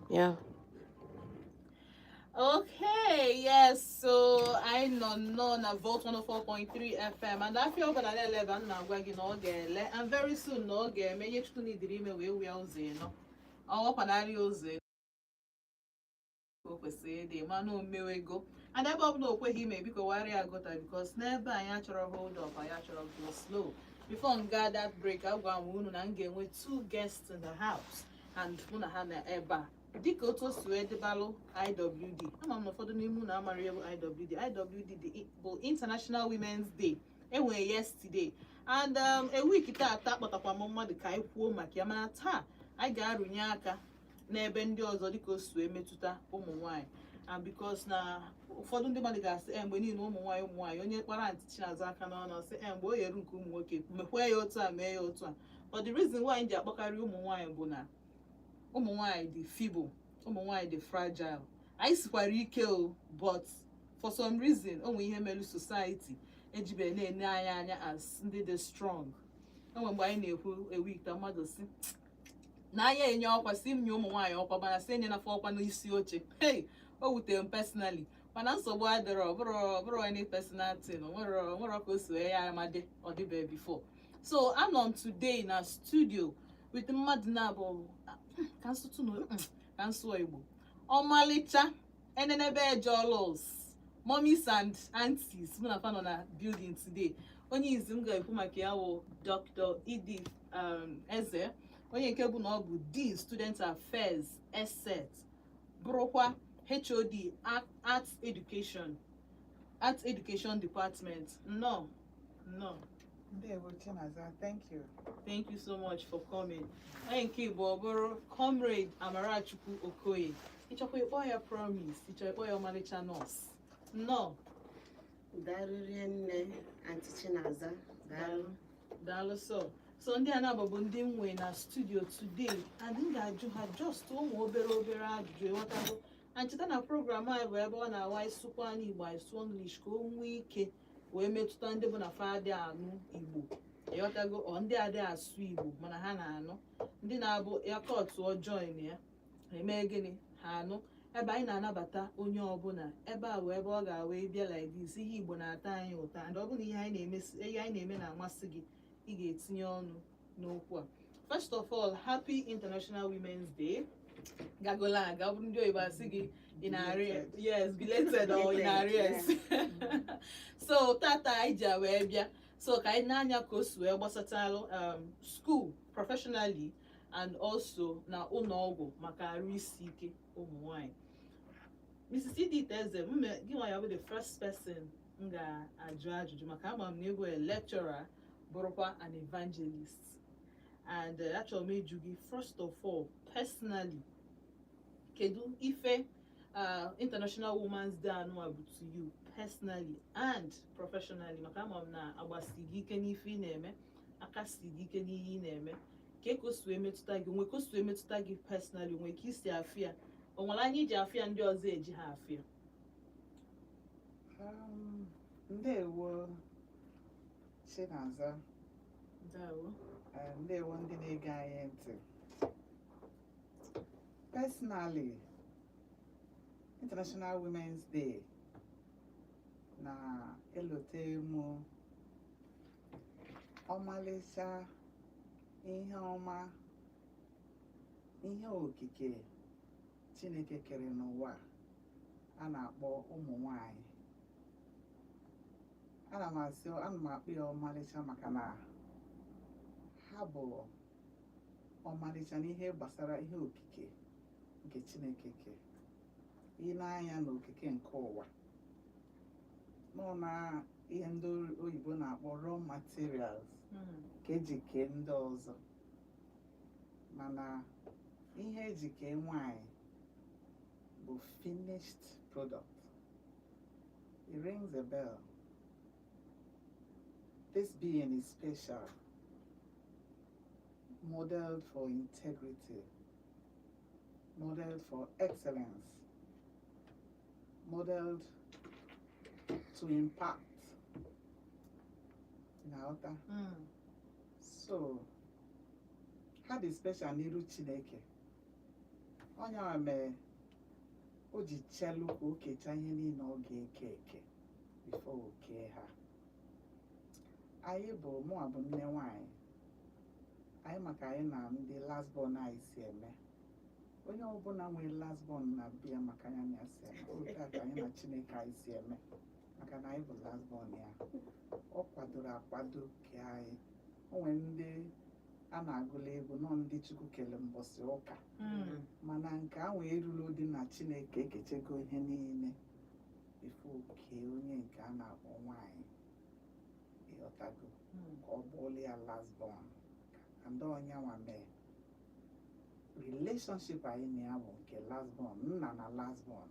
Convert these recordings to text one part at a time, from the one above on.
Yeah. Okay, yes, so anyị nọ nnọọ na Volt 104.3 FM and afịa ọbụla na-ele ebe m na-agwa gị na ọ ga-ele, and very soon na ọ ga-eme ihe Chukwu n'idiri ime wee wee ụzọ ịnọ ọwakwanarị ụzọ ịnọ o kwesịrị ịdị mana omewego. And ebe ọbụla o kweghị ime, biko warịa agụta, because n'ebe anyị achọrọ hold up, anyị achọrọ go slow. Before m gaa that break, agwa m unu na m ga-enwe two guests in the house, and mụ na ha na ebe a dịka otu o si wee dịbalụ IWD. Ama m na ụfọdụ n'ime unu amara ihe bụ IWD. IWD bụ International Women's Day enwere yesterday and a week taata. Kpọtakwa m mmadụ ka anyị kwuo maka ya, mana taa anyị ga-arụnye aka n'ebe ndị ọzọ dịka o si wee metụta ụmụ nwanyị, and because na ụfọdụ ndị mmadụ ga-asị, "E, mgbe niile ụmụ nwaanyị, ụmụ nwaanyị." Onye kpara ntị Chinazụ aka n'ọnụ sị, "E, mgbe o yeru nke ụmụ nwoke, mekwa ya otu a, mee ya otu a." But the reason why anyị ji akpọkarị ụmụ nwaanyị bụ na ụmụ nwaanyị dị feeble, ụmụ nwaanyị dị fragile. Anyị sikwara ike o, but for some reason, o nwere ihe melu society ejibe na-ene anyị anya as ndị dị strong. Enwe mgbe anyị na-ekwu a week ta mmadụ si na anya enye ọkwa, si m nye ụmụ nwaanyị ọkwa, mana si enye nafa ọkwa n'isi oche. Hey, o wutere m personally, mana nsogbu adịrọ. Ọ bụrụ any personal thing, o nwere ka o si wee ya amadị ọ dịbe before. So anọ m today na studio with mmadụ na-abụ ka nsụtụ na ka nsụọ Igbo ọmalịcha enenebe ejolos, mummies and aunties. Mụ na fa nọ na building today. Onye izi m ga-ekwu maka ya wụ Dr. Edith Eze, onye nke bụ na ọ bụ Dean Student Affairs ESET, bụrụkwa HOD Art Education Department. Nnọọ, nnọọ. Ndewo, Chinaza, thank you. Thank you so much for coming. Onye nke Igbo ọ bụrụ Comrade Amarachukwu Okoye. Ịchọkwa ịkpọ ya Promise, ịchọ ịkpọ ya ọmalịcha nọọsụ. Nnọọ. Daalụ nne, Aunty Chinaza. Daalụ. Daalụ. So ndị a na-abụ bụ ndị m nwe na studio today, and m ga-ajụ ha just ụmụ obere obere ajụjụ, ịghọtago? And cheta na program anyị bụ ebe ọ na-awa ịsụkwa anyị Igbo, anyị sụọ English, ka o nwee ike wee metụta ndị bụ na fa adị anụ Igbo, ịghọtago? Ọ ndị adị asụ Igbo mana ha na-anụ, ndị na-abụ ya kọtụọ join ya eme gịnị ha anụ. Ebe anyị na-anabata onye ọbụla ebe a bụ ebe ọ ga-awa ịbịa like this. Ihe Igbo na-atọ anyị ụtọ, and ọ bụrụ na ihe anyị na-eme na-amasị gị, ị ga-etinye ọnụ n'okwu a. First of all, happy International Women's Day gagola aga. Ọ bụrụ ndị oyibo asị gị in arrears. Yes, belated or in arrears. So tata anyị ji wee bịa, so ka anyị na-anya ka o si wee gbasatalụ school professionally and also na ụlọ ọgwụ maka arụ isi ike ụmụ nwanyị. Mrs. Edith Eze, gị nwa ya bụ the first person m ga-ajụ ajụjụ, maka ama m na ịbụ a lecturer, bụrụkwa an evangelist, and achọrọ m ịjụ gị, first of all, personally, kedu ife International Women's Day anụwa bụ to you personally and professionally? Maka ama m na agbasi gị ike n'ife ị na-eme, aka si gị ike n'ihe ị na-eme. Ka o si wee metụta gị, onwe ka o si wee metụta gị personally, onwe ka isi afịa, o nwere anya iji afịa ndị ọzọ eji ha afịa? Ndewo, Chinaza. Ndewo. Ndewo ndị na-ege anyị ntị. Personally, International Women's Day na-elote mụ ọmalịcha ihe ọma, ihe okike Chineke kere n'ụwa a na-akpọ ụmụ nwanyị. Ana m asị, ana m akpọ ya ọmalịcha maka na ha bụ ọmalịcha n'ihe gbasara ihe okike nke Chineke kere. Ị na-anya n'okike nke ụwa nọ na ihe ndị oyibo na-akpọ raw materials ka eji kee ndị ọzọ, mana ihe eji kee nwanyị bụ finished product. It rings a bell. This being is special, modeled for integrity, modeled for excellence, modeled to impact. Na-aghọta? So ha dị special n'iru Chineke. Onye mere o ji chelu ka o kechaa ihe niile ọ ga-eke eke before o kee ha. Anyị bụ, mụnwa bụ nne nwanyị anyị, maka anyị na ndị last born anyị si eme. Onye ọbụla nwere last born na bịa maka ya na ya si eme otu a ka anyị na Chineke anyị si eme, maka na anyị bụ last born ya. Ọ kwadoro akwado kee anyị. O nwere ndị a na-agụla egwu nọ ndị Chukwu kele mbọsị ụka, mana nke ahụ eruru dị na Chineke ekechego ihe niile before kee onye nke a na-akpọ nwanyị, ịghọtago, ka ọ bụrụ ya last born. And ọnyanwa mee relationship anyị na ya bụ nke last born nna na last born.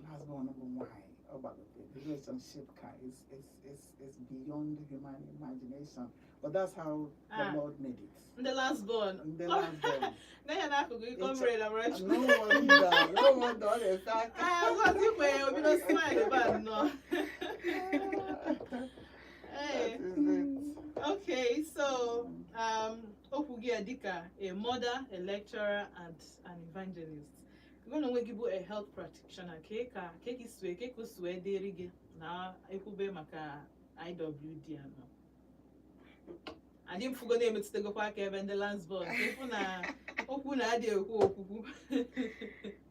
Last born bụ nwanyị, ọ gbagote relationship ka is beyond human imagination, but that's how the Lord made it. Ndị last born. Ndị last born. Na ya n'akụkụ gị, comrade Amarachi. No wonder, no wonder ọ na-efe aka. Ah, ọzọ ikwe obido smile ebe a nnọọ. Ee. That is it. Okay, so okwu gị a dịka a mother, a lecturer and an evangelist. Gị na onwe gị bụ a health practitioner, ka ka o si wee dịrị gị na ekwube maka IWD anọ? Adị mfugo na-emetụtagokwa aka ebe ndị last born, ka ịfụ na okwu na-adị ekwu okwukwu.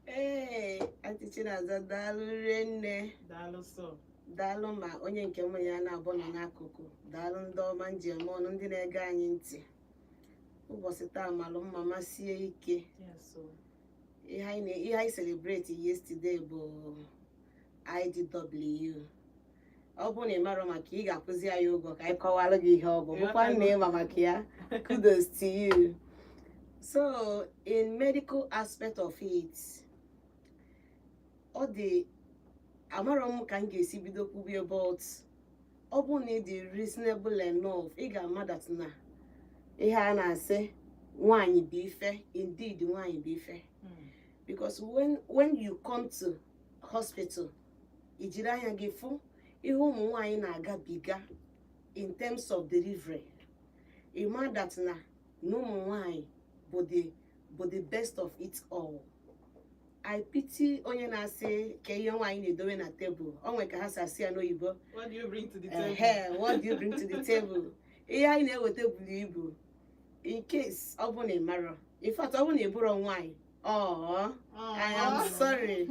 Ee, Aunty Chinaza, daalụ rinne. Daalụ sọ. Daalụ ma onye nke mụ ya na-abụ nọ n'akụkụ. Daalụ ndị ọma njem ọnụ, ndị na-ege anyị ntị. Ụbọchị taa malụ mma, masie ike. Yes, so. Ihe anyị celebrate yesterday bụ IDW. Ọ bụrụ na ị marọ maka ị ga-akwụzi anyị ụgwọ ka anyị kọwalụ gị ihe ọ bụ. Bụkwa na ịma maka ya, kudos to you. So in medical aspect of it, ọ dị, amarọ m ka m ga-esi bido kwubie, but ọ bụrụ na ị dị reasonable enough, ị ga-ama that na ihe a na-asị nwaanyị bụ ife, indeed nwaanyị bụ ife, because when you come to hospital, i jiri anya gị fụ ihe ụmụ nwaanyị na-agabiga in terms of delivery, ị ma that na ụmụ nwaanyị bụ the best of it all. I pity onye na-asị ka ihe nwaanyị na-edowe na tebụl. O nwere ka ha si asị ya n'oyibo. What do you bring to the table? Ehe, what do you bring to the table? Ihe anyị na-eweta buru ibu. In case ọ bụ na ị marọ, in fact, ọ bụ na ị bụrụ nwaanyị, oh, I am sorry,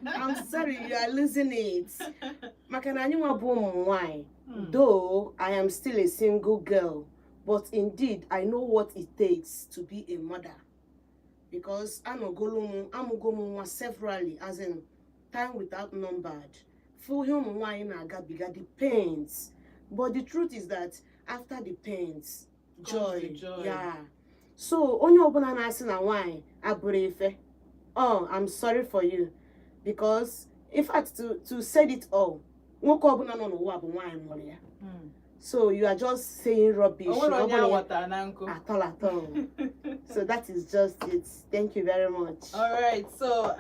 I'm sorry, you are losing it, maka na anyị nwa bụ ụmụ nwaanyị. Though I am still a single girl, but indeed I know what it takes to be a mother, because anọgolo m, amụgo m nwa severally, as in time without numbered, fụ ihe ụmụ nwaanyị na-agabiga, the pains. But the truth is that after the pains, comes joy. The joy. Yeah, so onye ọbụla na-asị na nwaanyị abụrụ ife, oh, I'm sorry for you, because in fact, to say it all, nwoke ọbụla nọ n'ụwa bụ nwaanyị mụrụ ya. So you are just saying rubbish. O nwere Ọ onye bụrụ ya- awata na nkụ. At all, at all. So that is just it. Thank you very much. All right, so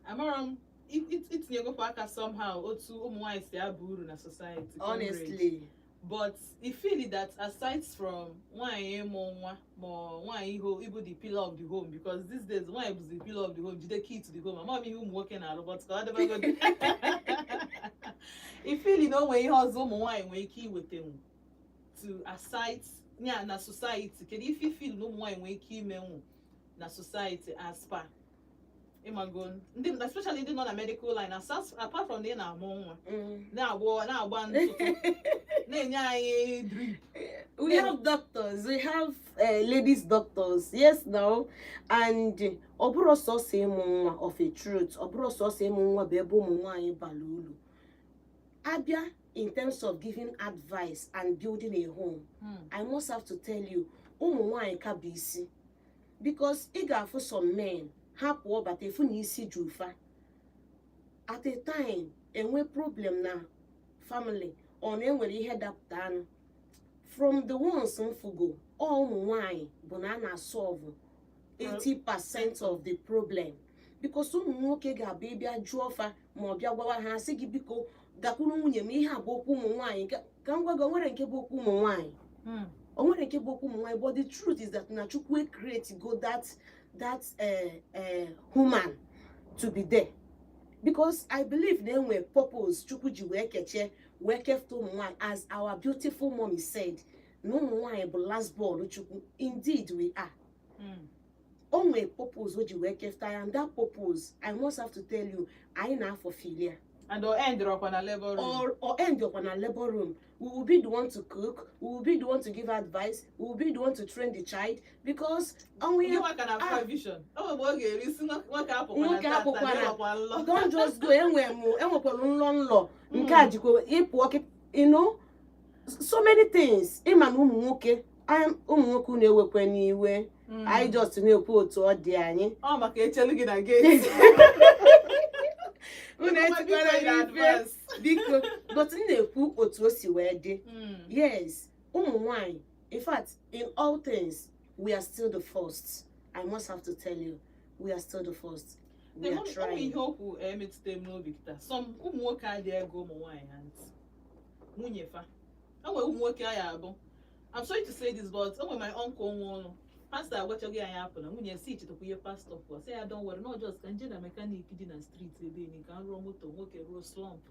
amara m itinyegokwa aka somehow otu ụmụ nwaanyị si aba uru na society, comrade. Honestly. But I feel that aside from nwaanyị ịmụ nwa ma ọ nwaanyị iho ịbụ the pillar of the home, because these days nwaanyị bụzi the pillar of the home, jide key to the home. Ama m ihe ụmụ nwoke na-arụ, but ka ọ dịbagodi, I feel na o nwere ihe ọzọ ụmụ nwaanyị nwere ike iwetenwu to aside ya na society. Kedu ife I feel na ụmụ nwaanyị nwere ike imenwu na society as per ịmago ndị, especially ndị nọ na medical line, apart from na ị na-amụ nwa, na-agba ntụtụ, na-enye anyị drip? We have doctors, we have ladies doctors, yes now. And ọ bụrụ sọsọ ịmụ nwa, of a truth, ọ bụrụ sọsọ ịmụ nwa bụ ebe ụmụ nwaanyị bara uru. Abịa in terms of giving advice and building a home, I must have to tell you, ụmụ nwaanyị ka bụ isi, because ị ga-afụ some men, ha pụọ bata, efu na isi ju fa. At a time enwe problem na family, ọ na enwere ihe dapụta anụ, from the ones mfugo, ọ ụmụ nwanyị bụ na a na-solve 80% of the problem, because ụmụ nwoke ga-abịa ịbịa jụọ fa ma ọ bịa gwawa ha, sị gị, "Biko gakwuru nwunye m." Ihe a bụ okwu ụmụ nwaanyị. Ka m gwa gị, o nwere nke bụ okwu ụmụ nwaanyị. O nwere nke bụ okwu ụmụ nwaanyị, but the truth is that na Chukwu create go that human to be there, because I believe na enwe purpose Chukwu ji wee kechie, wee kefta ụmụ nwaanyị. As our beautiful mommy said, na ụmụ nwaanyị bụ last born Chukwu. Indeed we are. O nwee purpose o ji wee kefta ya, and that purpose, I must have to tell you, anyị na-afulfill ya. And o end ọkwa na labor room. Or end ọkwa na labor room. We will be the one to cook, we will be the one to give advice, we will be the one to train the child, because ọnwụ Ihe ihe nwaka na Ah. vision, o nwere mgbe ọ ga-eri isi nwoke apụkwana. Nwoke Tata, apụkwana. na-enwekwa nlọ. Don't just go. Enwe m, enwekwara nlọ nlọ nke a jikwa ịpụ. So many things. Ịma na ụmụ nwoke ụmụ nwoke, unu ewekwe n'iwe. Anyị just na-ekwu otu ọ dị anyị. Ọ maka echelu gị na gate. Unu etikwara ya ife, biko, but m na-ekwu otu o si wee dị. Yes, ụmụ nwanyị, in fact, in all things, we are still the first. I must have to tell you, we are still the first. We are Ụmụ trying. Ihe okwu emetụta m n'obi kịta, some ụmụ nwoke adịghị ege ụmụ nwaanyị ha ntị, nwunye fa. O nwere ụmụ nwoke a ya abụ, I'm sorry to say this, but o nwere my uncle nwe ụlọ, pastọ agwachaghị anyị apụ na nwunye si chetakwa ihe pastọ kwuo, sị ya, "Don't worry, not just ka nje na mechanic dị na street ebe enyi ka m rụọ moto." Nwoke ruo slump.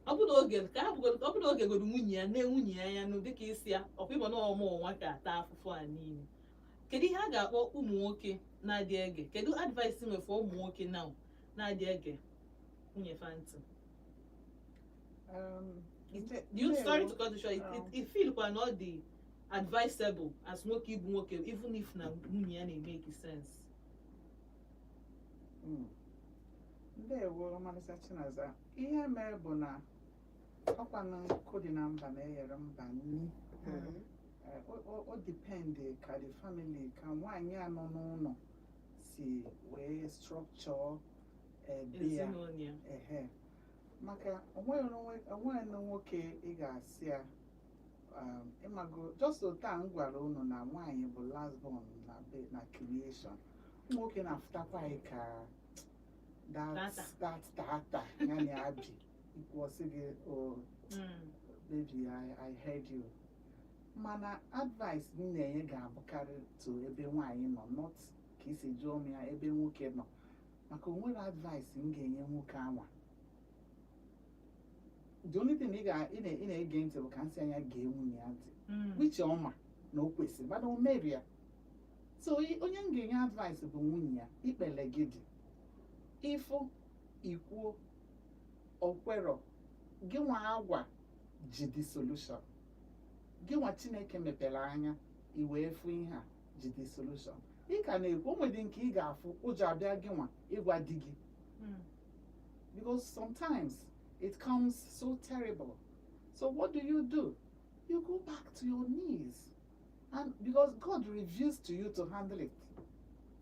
Ọ bụ na oge ka ha bụgodu, ọ bụ na oge godu nwunye ya nne nwunye ya ya nụ dịka isi ya ọkwa ịbụ na ọmụ nwa ka ata afụfụ a niile. Kedu ihe a ga-akpọ ụmụ nwoke na-adị ege? Kedu advice nwefe ụmụ nwoke now na-adị ege nwunye fa ntị? You, sorry to cut you short, it feel kwa na ọ dị advisable as nwoke ịbụ nwoke, even if na nwunye ya na-emake sense? Ndewo, ọmalịcha Chinaza. Ihe mere bụ na ọkwa na nkụ dị na mba na-eghere mba nni. O depend ka the family, ka nwaanyị a nọ n'ụlọ si wee structure be ya. Ezinụlọ ya. Ehe, maka onweghị na nwoke ị ga-asị ya, ịmago, just otu a m gwara unu na nwaanyị bụ last born na be na creation. Ụmụ nwoke na-afụtakwa anyị ka that Tata. That tata ya na ya bi ikwu, ọsị gị, "Oh, baby, I heard you." Mana advice m na-enye ga-abụkarị to ebe nwaanyị nọ, not ka isi jụọ m ya ebe nwoke nọ, maka o nwere advice m ga-enye nwoke anwa. The only thing ị na-ege ntị bụ ka nsị anya gee nwunye ya ntị, which ọ ma na o kwesịrị, mana o merie ya. So onye m ga-enye advice bụ nwunye ya. Ikpele gị dị ịfụ ikwuo okwerọ gị nwa agwa ji the solution gị nwa Chineke mepere anya i wee fụ ihe a ji the solution. Ị ka na-ekwu o nwere nke ị ga-afụ ụjọ abịa gị nwa ịgwa di gị, because sometimes it comes so terrible. So what do you do? You go back to your knees, and because God reveals to you to handle it,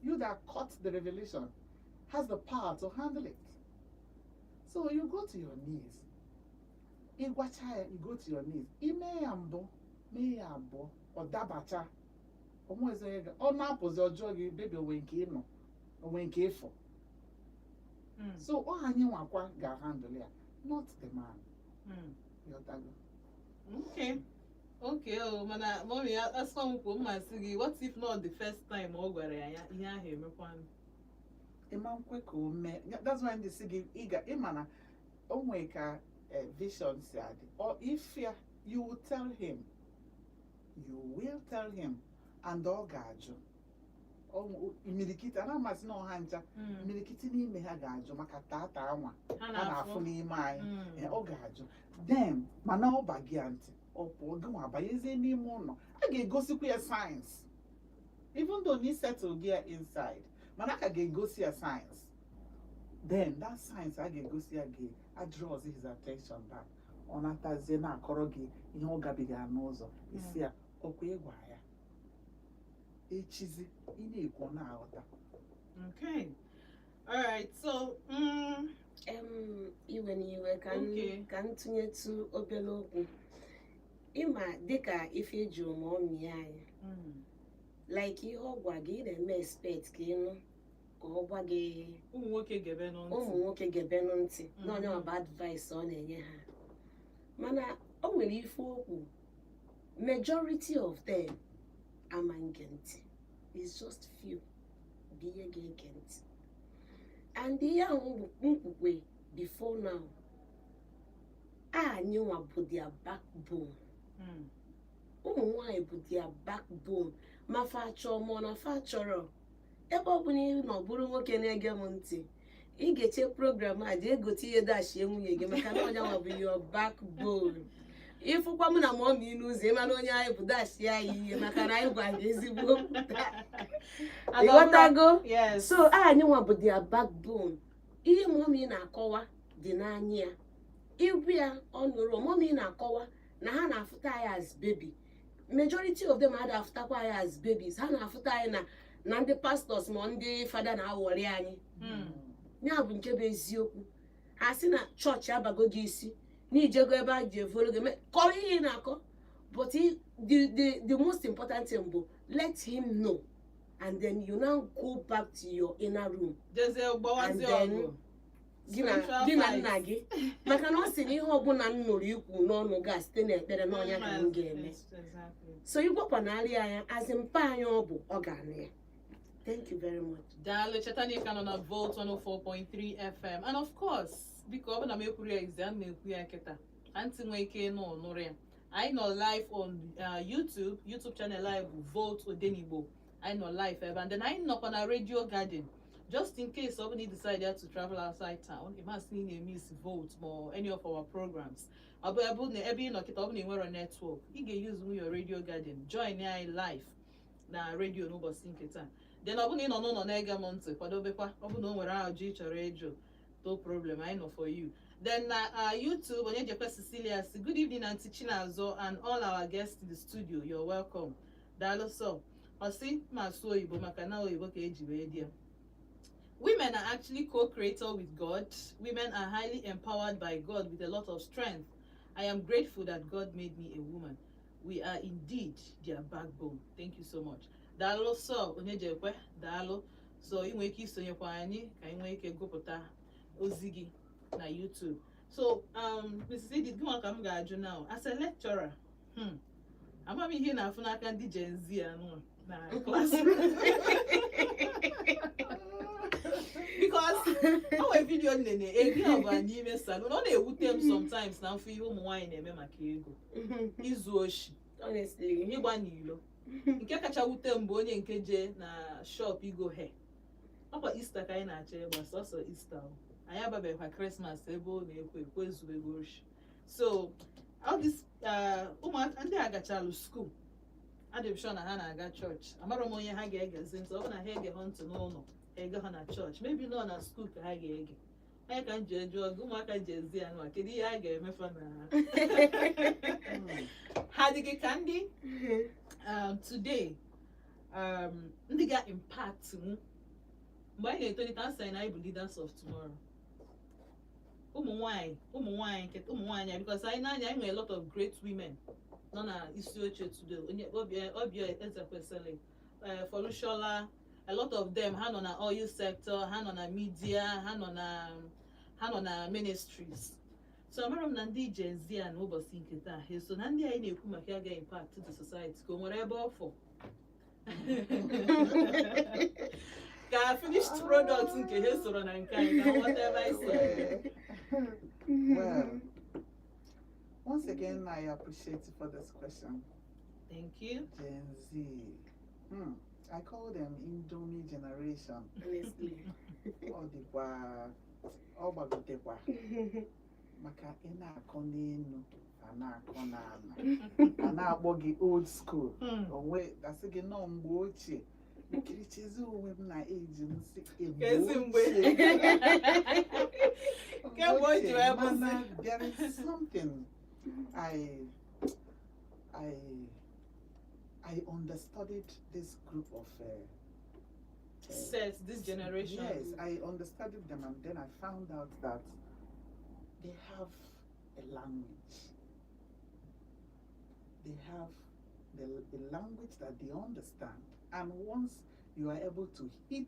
you that caught the revelation has the power to handle it. So you go to your knees. Ịgwacha ya, you go to your knees, ime ya mbụ, mee ya abụọ, ọ dabacha onwezi onye ọ na-apụzi ọjọọ gị, "Baby, onwe nke ị nọ, onwe nke ịfụ." So ọ anyị nwakwa ga-handle ya, not the man. Ịghọtago? Okay, oh, mana mommy, asọ m kwuo mmasị gị, what if not the first time ọ gwara ya ya ihe ahụ emekwanụ? Ịma nkwe ka o mee. That's why ndị si gị ị ga ịma na o nwee ka vision si adị, or if ya, you will tell him, you will tell him, and ọ ga-ajụ. Imirikiti a na-amasị na ọha ncha, imirikiti n'ime ha ga-ajụ maka tata anwa ha a na-afụ na-afụ n'ime anyị. Ọ ga-ajụ then, mana ọ ba gị ya ntị, ọ pụọ, gị nwa banyezie n'ime ụlọ, a ga-egosikwa ya signs. Even though na ị settle gị ya inside, mana a ka ga-egosi ya signs. Then that signs a ga-egosi ya ga-adraws his attention back. Ọ natazie na-akọrọ gị ihe ọ gabigara n'ụzọ, isi ya ọkwa ịgwa ya echizi ị na-ekwu, ọ na-aghọta. Okay, all right, so Iwe n'iwe ka m ka m tụnyetụ obere okwu. Ịma dịka ife eji ma ọmịa anyị, like ihe ọ gwa gị, ị na-eme expect ka ịnụ ka ọ gwa gị ụmụ nwoke gebe nụ ntị. Ụmụ nwoke gebenụ ntị na onye ọba advice ọ na-enye ha, mana o nwere ife okwu. Majority of them ama nge ntị. It's just few bụ ihe ga-ege ntị. And ihe ahụ nkwukwe before now, anyị nwa bụ their backbone. Ụmụ nwanyị bụ their backbone, ma fa chọọ ma ọ na fa chọrọ. Ebe ọ bụla ị nọ bụrụ nwoke na-ege m ntị, ị ga-eche program a, jee gote ihe dashie nwunye gị, maka na ọnya nwa bụ your backbone. Ịfụkwa mụ na mummy n'ụzọ, ịma na onye anyị bụ, dashie anyị ihe, maka na anyị gwa gị ezigbo okwu. Ịghọtago? Yes. So anyị nwa bụ their backbone. Ihe mummy na-akọwa dị n'anya ya, igwu ya ọ nụrụ. Mummy na-akọwa na ha na-afụta anyị as baby. Majority of them ada afụtakwa anyị as babies. Ha na-afụta anyị na ndị pastors ma ndị fada na-aghọrị anyị. Ya bụ nke bụ eziokwu. Ha sị na chọọchị abago gị isi, na ijego ebe a ji evolu gị kọrọ ihe ị na-akọ. But the most important thing bụ let him know, and then you now go back to your inner room. Jezie And gbawazie then ọgụ. gị na Spiritual gị na fight. nna gị, maka na ọ sị na ihe ọbụla m nụrụ ikwu n'ọnụ ga site n'ekpere n'ọnya ka m ga-eme. Yes, exactly. So ịgwakwanarị anya azị mpa anyị, ọ bụ ọ ga-anụ ya. Thank you very much. Daalụ. Cheta na ị ka nọ na Volt 104.3 FM, and of course, biko, ọ bụ na m ekwuru ya exam, na-ekwu ya kịta ka ntị nwee ike ịnụ nụrụ ya. Anyị nọ live on YouTube channel anyị bụ Volt Odenigbo. Anyị nọ live ebe, and then anyị nọkwa na Radio Garden, just in case ọ bụ na ị decide to travel outside town, ị masị na ị na-emiss Volt ma any of our programs. Ọ bụ ebe na ebe ị nọ kịta, ọ bụ na ị nwere network, ị ga-use your Radio Garden join anyị live na radio n'ụbọchị nke taa. Then ọ bụ na ị nọ n'ụlọ na-ege m ntị, kwadobekwa. Ọ bụ na o nwere ajụjụ ị chọrọ ịjụ, no problem, anyị nọ for you. Then na YouTube, onye jekwe Cecilia si, "Good evening, Aunty Chinazọ and all our guests in the studio. You're welcome." Daalụ. So ọ sị ma asụ oyibo, maka na oyibo ka eji wee dị ya. "Women are actually co-creator with God. Women are highly empowered by God with a lot of strength. I am grateful that God made me a woman. We are indeed their backbone." Thank you so much. Daalụ sọ, onye jekwe, daalụ. So ị nwere ike isonyekwa anyị ka anyị nwee ike gụpụta ozi gị na YouTube. So Mrs. Edith, gịnwa ka m ga-ajụ now. As a lecturer, ama m ihe ị na-afụ n'aka ndị Gen Z anụ na classroom, because o nwere video nene ego ọba n'ime salon. Ọ na-ewute m sometimes na mfụ ihe ụmụ nwaanyị na-eme maka ego, izu oshi, Honestly. ịgba n'ilo. Nke kacha wute m bụ onye nke jee na shop igo hair. Ọkwa Easter ka anyị na-achọ ịgba, sọsọ Easter o. Anyị ababeghịkwa Christmas ebe ọ na-ekwo ekwo ezuru ego oshi. So all this ụmụaka ndị a gachalụ school, adị m sure na ha na-aga chọọchị. Amara m onye ha ga-egezi ntị. Ọ bụ na ha ege ha ntị n'ụlọ, ha ege ha na chọọchị, maybe nọ na school ka ha ga-ege. Onye ka m ji eju ọgụ ụmụaka ji ezi ya nwa, kedu ihe a ga-emefa na ha dị gị ka ndị today ndị ga-impact mụ mgbe anyị na-etolite? Asị na anyị bụ leaders of tomorrow, ụmụ nwanyị nkịta, ụmụ nwanyị, because anyị n'anya anyị nwere a lot of great women nọ na isi oche today. Onye Obi Ezekwesili, Folushola, a lot of them, ha nọ na oil sector, ha nọ na media, ha nọ na ministries. So amara m na ndị Gen Z a n'ụbọchị nke taa, ha eso na ndị anyị na-ekwu maka ya ga impact the society, ka o nwere ebe ọfọ ka finished product nke ha soro na nke anyị ka nghọta ebe anyị si aga. Well, once again, I appreciate you for this question. Thank you. Gen Z. I call them Indomie generation. Honestly. Ọ dịkwa, ọ gbagotekwa, maka ị na-akọ n'elu, a na-akọ n'ala, a na-akpọ gị old school. Onwe asị gị nọọ mgbe ochie. Nkirichezi onwe m na eji m si Kezi mgbe. Kemgbe o ji wee bụzi. Mana there is something I understudied this group of set this generation. Yes, I understudied them, and then I found out that they have a language. They have the language that they understand. And once you are able to hit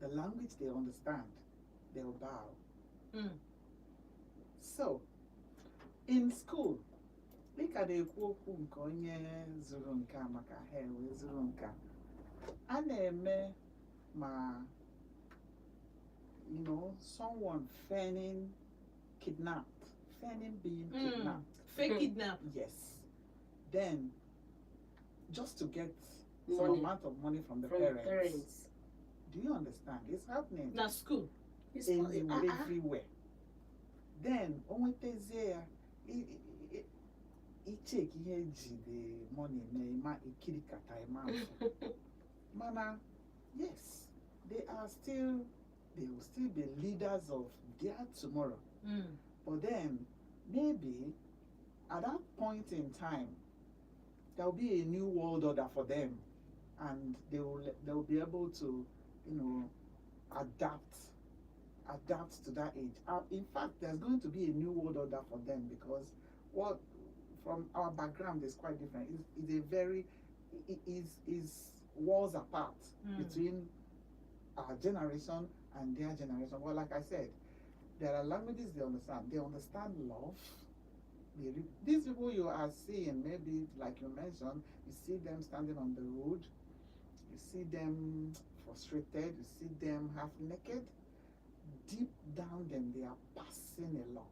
the language they understand, they'll bow. So, in school, Dịka na-ekwu okwu nke onye zụrụ nke a maka ha wee zụrụ nke a, a na-eme ma someone feigning kidnapped, feigning being kidnapped. Fake kidnap. Yes, then just to get some Money. Amount of money from the From parents. parents. Do you understand? It's happening Na school. It's anywhere, ah, ah. everywhere. Then o nwetazie ya, icheck ihe eji the money mee, ma ikirikata ịma mfu. Mana yes, they will still be leaders of their tomorrow. But then maybe at that point in time there will be a new world order for them, and they will be able to adapt to that age. In fact, there's going to be a new world order for them, because what from our background is quite different. It's a very it is worlds apart between our generation and their generation. Well, like I said, there are languages they understand. They understand love. These people you are seeing, maybe like you mentioned, you see them standing on the road, you see them frustrated, you see them half naked. Deep down them, they are passing a lot.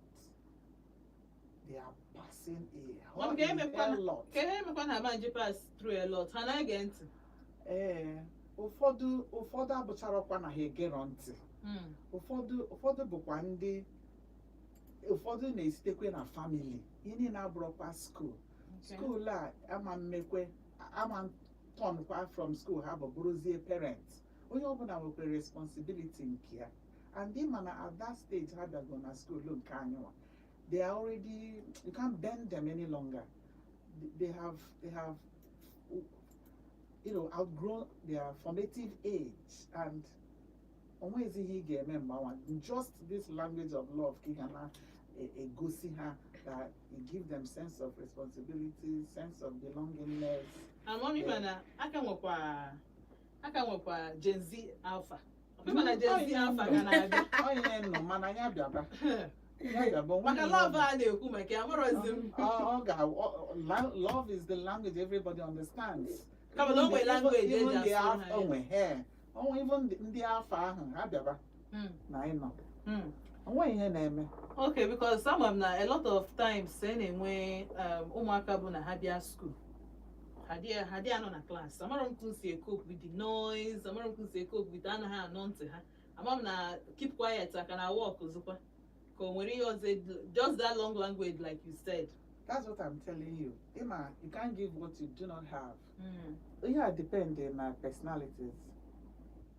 They are passing a Mom, whole ga emekwa a lot. Ka ihe emekwa na ama nje pass through a lot, ha na-ege ntị. Ee, ụfọdụ abụcharakwa na ha egerọ ntị. Ụfọdụ bụkwa ndị ụfọdụ na-esitekwe na family, ihe niile abụrụkwa school. School a ama mmekwe ama tọnkwa from school, ha bụ bụrụzie parents. Onye ọbụla nwekwara responsibility nke ya, and ịma na at that stage ha bịago na school nke anyị nwa, they are already, you can't bend them any longer. They have outgrown their formative age, and onwezi ihe ị ga-eme mgbe anwa. Just this language of love ka ị ga na-egosi ha, that you give them sense of responsibility, sense of belongingness. Amami, mana aka nwekwa Gen Z Alpha. Ọkwa mana Gen Z Alpha ga na-abịa. Onye nọ mana ya bịaba, ya bịaba, onweghị Maka ihe love a na-ekwu maka ya, amarọzi m. Ọ ga love is the language everybody understands. Kama na o nwere language eji Even the asụ Alpha ha ya. onwe he onwe, even ndị Alpha ahụ ha bịaba na ịnọ, onwe ihe na-eme. Okay, because some of na a lot of times e na-enwe ụmụaka bụ na ha bịa school, ha dị anọ na class. Amarọ m ka si ecope with the noise, amarọ m ka si ecope with anaghị anọ ntị ha. Ama m na keep quiet aka na work ozikwa ka o nwere ihe ọzọ, just that long language like you said. That's what I'm telling you. Ịma, you can't give what you do not have. Ihe a depend na personalities.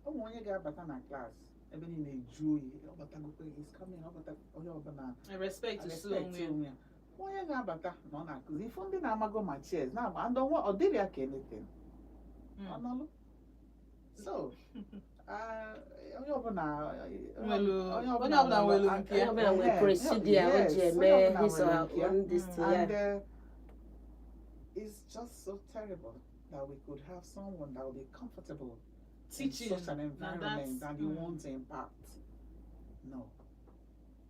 Ụmụ onye ga-abata na class, ebe niile eju oyi, ọ batagokwe, is coming, ọ bata, onye ọbụla I respect to so respect onwe ya. Onwe ya. Onye ga-abata na ọ na-akụzi ifu ndị na-amago ma chairs na-agba and ọ dịrị ya ka anything. Ọ nọlụ so onye ọbụla Onye ọbụla nwelu nke ya. Onye ọbụla nwere procedure o ji eme his or her own this thing, And yeah. it's just so terrible that we could have someone that will be comfortable teaching in such an na environment and you want to impact. No,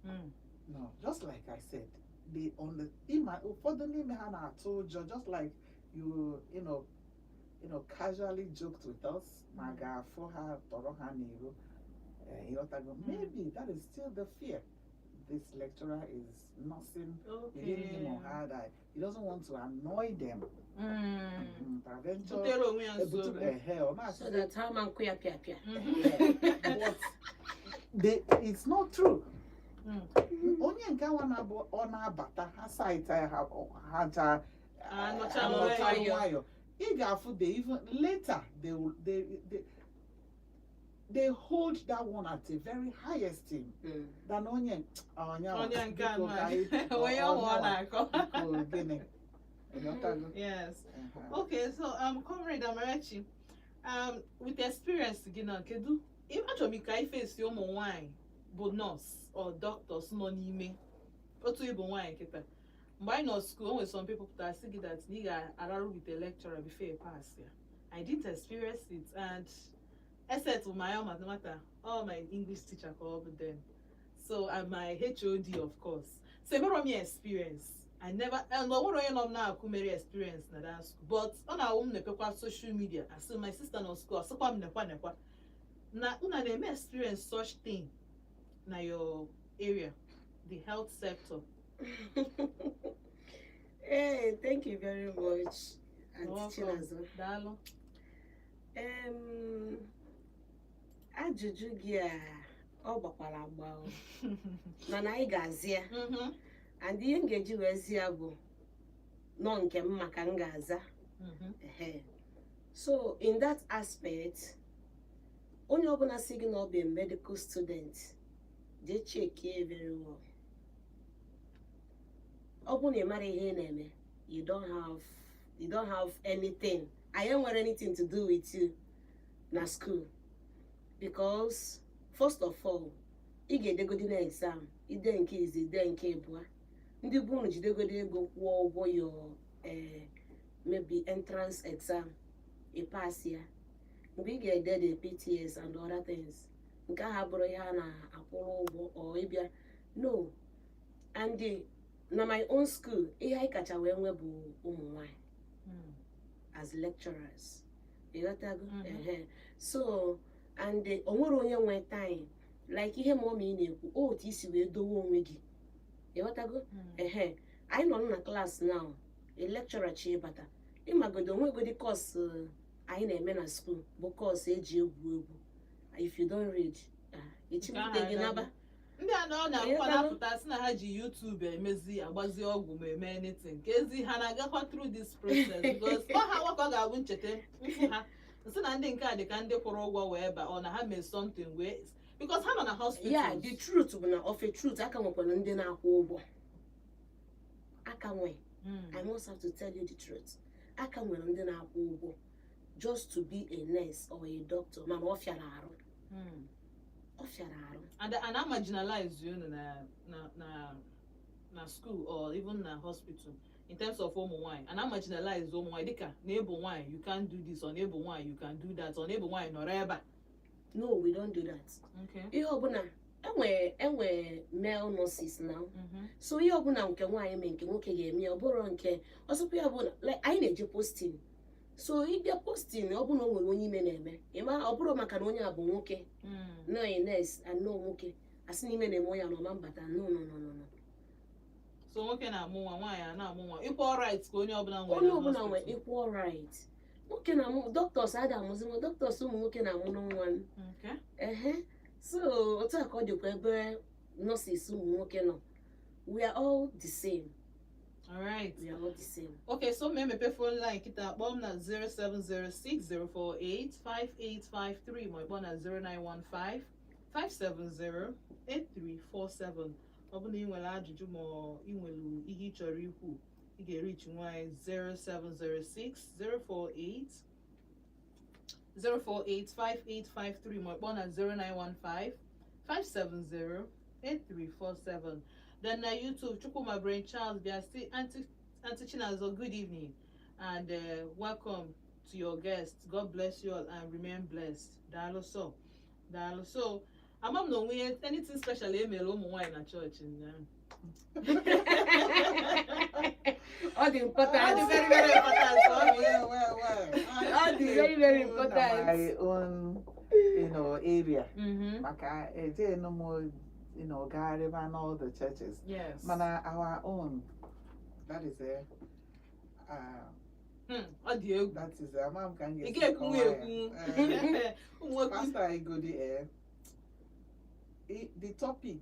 no. Just like I said, they on the ịma ụfọdụ n'ime ha na-atụ ụjọ, just like you casually joked with us ma ga-afụ ha tọrọ ha n'iro. Ịghọtago? Maybe that is still the fear. This lecturer is nursing within him or her that he doesn't want to annoy them. Peradventure, Butere onwe ya ebutere nsogbu. ehe, ọ na-asị So that ha ma nkụ ya pịa pịa. But it's not true. Onye nke nwa na-abụ ọ na-abata ha saịta ya, ha ja Anọcha anọcha nwayọ. Nwayọ. Ị ga-afụ they even later they will they hold that one at a very high esteem than onye onye Onye nke biko anụ ka anyị- onye ọhụ ọ na-akọ. Biko, gịnị. Ịghọtago? Yes. Ehe. Okay, so Comrade Amarachi, with experience gị na kedu achọrọ m ka ifesi ụmụ nwanyị bụ nurse or doctors nọ n'ime otu ịbụ nwaanyị kịta. Mgbe anyị nọ school, o nwere some people pụtara sị gị that na ị ga-ararụ with a lecturer before you pass ya. I didn't experience it, and except my alma mater, all my English teacher ka ọ bụ then, so and my HOD, of course. So emere m ya experience. I never, and ọ nwere onye nọ m na-akụ mere experience na that school, but ọ na-awụ m na-epekwa social media, asị my sister nọ school, asịkwa m nekwa nekwa na una na-eme experience such thing na your area, the health sector. Hey, thank you very much, Auntie Welcome. Chinazo. Daalụ. Ajụjụ gị a, ọ gbakwara agba o. Mana anyị ga-azi ya. And ihe m ga-eji wee zi ya bụ nọ nke m maka m ga-aza. Ehe. So in that aspect, onye ọbụla sị gị na ọ bụ a medical student, jee chekie very well. Ọ bụrụ na ị mara ihe ị na-eme, you don't have anything. I enwere anything to do with you na school, because first of all, ị ga-edegodi na exam, ide nke izi, ide nke ịbụa, ndị bụ unu jidegodi ego kwụọ ụgwọ your maybe entrance exam, ị pass ya. Mgbe ị ga-ede the PTS and other things, nke ahụ abụrụ ihe a na-akwụrụ ụgwọ ọ ịbịa no. And na my own school, ihe anyị kacha wee nwee bụ ụmụ nwanyị as lecturers, ịghọtago? Mhm. Ehe. So and o nwere onye nwe time like ihe ma ọ ma ị na-ekwu otu isi wee dowe onwe gị, ịghọtago? Ehe, anyị nọ na class now, a lecturer chi ịbata, ịmagodo onwegodi course anyị na-eme na school bụ course eji egwu egwu. If you don't read, echibute gị naba. Ndị a na ọ na-akwụkwọ Ịghọtago? na-apụta sị na ha ji YouTube emezi agbazi ọgwụ ma eme anything ka ezi ha na-agakwa through this process, because ọ ha nwakọ ga-abụ ncheta mfu ha nsị na ndị nke a dị ka ndị kwụrụ ụgwọ wee ba ọ na ha mee something wee, because ha nọ na hospitals. Yeah, the truth bụ na, of a truth, aka nwekwara ndị na-akwụ ụgwọ aka nwe. I must have to tell you the truth, aka nwere ndị na-akwụ ụgwọ just to be a nurse or a doctor, mana ọ fịara arụ. Ọ fịara arụ. And a marginalize unu na school or even na hospital in terms of ụmụ nwanyị, and a marginalize ụmụ nwanyị dịka na ịbụ nwanyị you can't do this, or na ịbụ nwanyị you can do that, or na ịbụ nwanyị nọrọ ebe a? No, we don't do that. Ihe ọbụla enwe male nurses now. So ihe ọbụla nke nwaanyị mee, nke nwoke ga-eme ya. Ọ bụrụ nke ọsọkwa ya bụ na, like, anyị na-eje posting, so ịbịa posting, ọ bụrụ na o nwere onye ime na-eme, ịma ọ bụrụ maka na onye a bụ nwoke, no, a nurse and no nwoke asị na ime na-eme onye a na ọma mbata. No, no, no, no, no. So nwoke na-amụ nwa, nwaanyị a na-amụ nwa, equal rights ka onye ọbụla nwere Onye na ọbụla nwere hospital. Equal right. Nwoke na-amụ, doctors adị amụzi nwa, doctors ụmụ nwoke na-amụ n'nwa. Ehe, so otu a ka ọ dịkwa ebe nurses ụmụ nwoke nọ. We are all the same. All right. We are all the same. Okay, so ma emepe phone line kịta, kpọọ m na 07060485853, ma ịkpọ na 0915 570 8347. Ọ bụ na ị nwere ajụjụ ma ọ ị nwere ihe ị chọrọ ikwu, ị ga-erichi nwanyị 0706 048 0485853, ma ịkpọ na 0915 570 8347. Then na YouTube, Chukwuma Brain Charles bịa sị, Auntie Chinazo, good evening and welcome to your guest. God bless you all and remain blessed. Daalụ so. Daalụ so. Ama m na onwe ihe anything special e mere ụmụ nwaanyị na chọọchị ụnyaahụ. Ọ dị Ọ important. dị very very important. Ọ bụ Well, well, well. Ọ dị very very important. My own, area. Maka ejenu m, gagharịba na all the churches. Mana our own, that is a, Ọ dị egwu. That is, ama m ka m Ị ga-esi ga-ekwunwu kọwaa ya. ekwu. Ụmụ nwoke. Pastor Igodi, the topic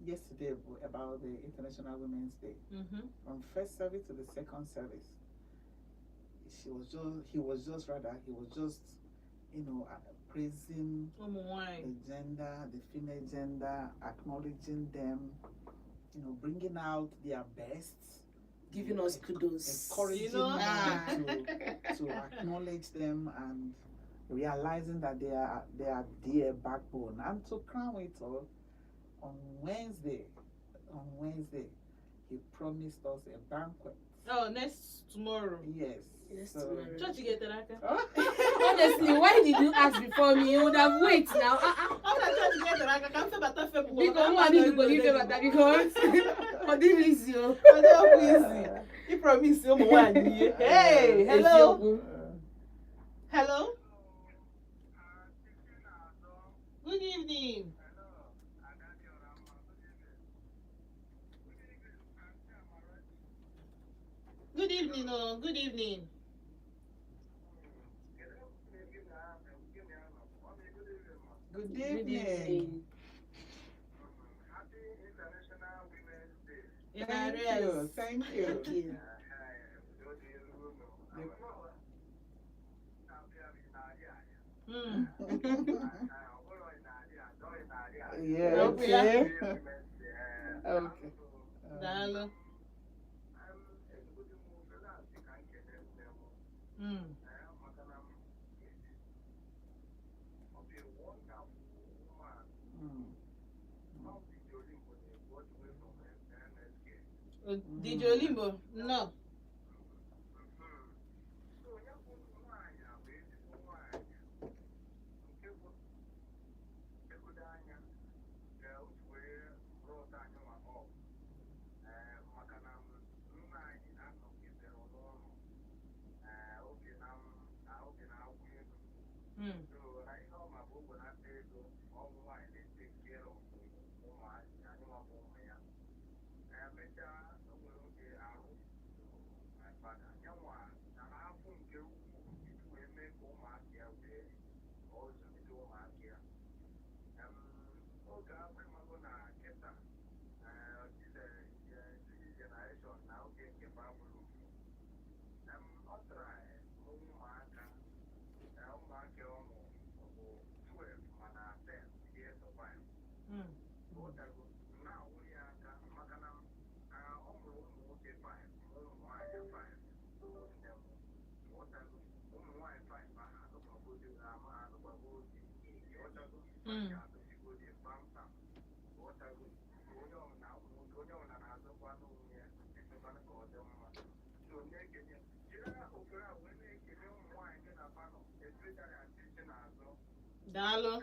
yesterday was about the International Women's Day. From first service to the second service, she was just, he was just rather, he was just, praising Ụmụ nwaanyị. The gender, the female gender, acknowledging them, bringing out their best, Giving us kudos. Encouraging You know? men to acknowledge them and realizing that they are their backbone. And to crown it all, on Wednesday, he promised us a banquet. Oh, next tomorrow. Yes. Next So- tomorrow. Chọọchị ga-etere aka. Honestly, why did you ask before me? You would have wait now. Ah, ah. Ọ na chọọchị ga-etere aka ka m febata fepụ. Biko, nwa m igbo gị febata because ọ dịrị izi o. Ọ dị ọkụ izi. I promise ụmụ nwaanyị ihe. Hey, hello. Eziokwu. Hello. Good evening. Good evening, oh, good evening. Good Good evening. evening. In Thank you. arrears. Thank you. Thank you. Yeah. Okay. Okay. Okay. Daalụ. Mm. DJ Olimbo, nnọọ. Mm. Mm. Mm. Daalụ.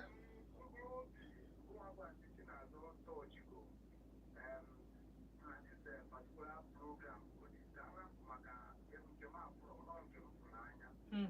Mm.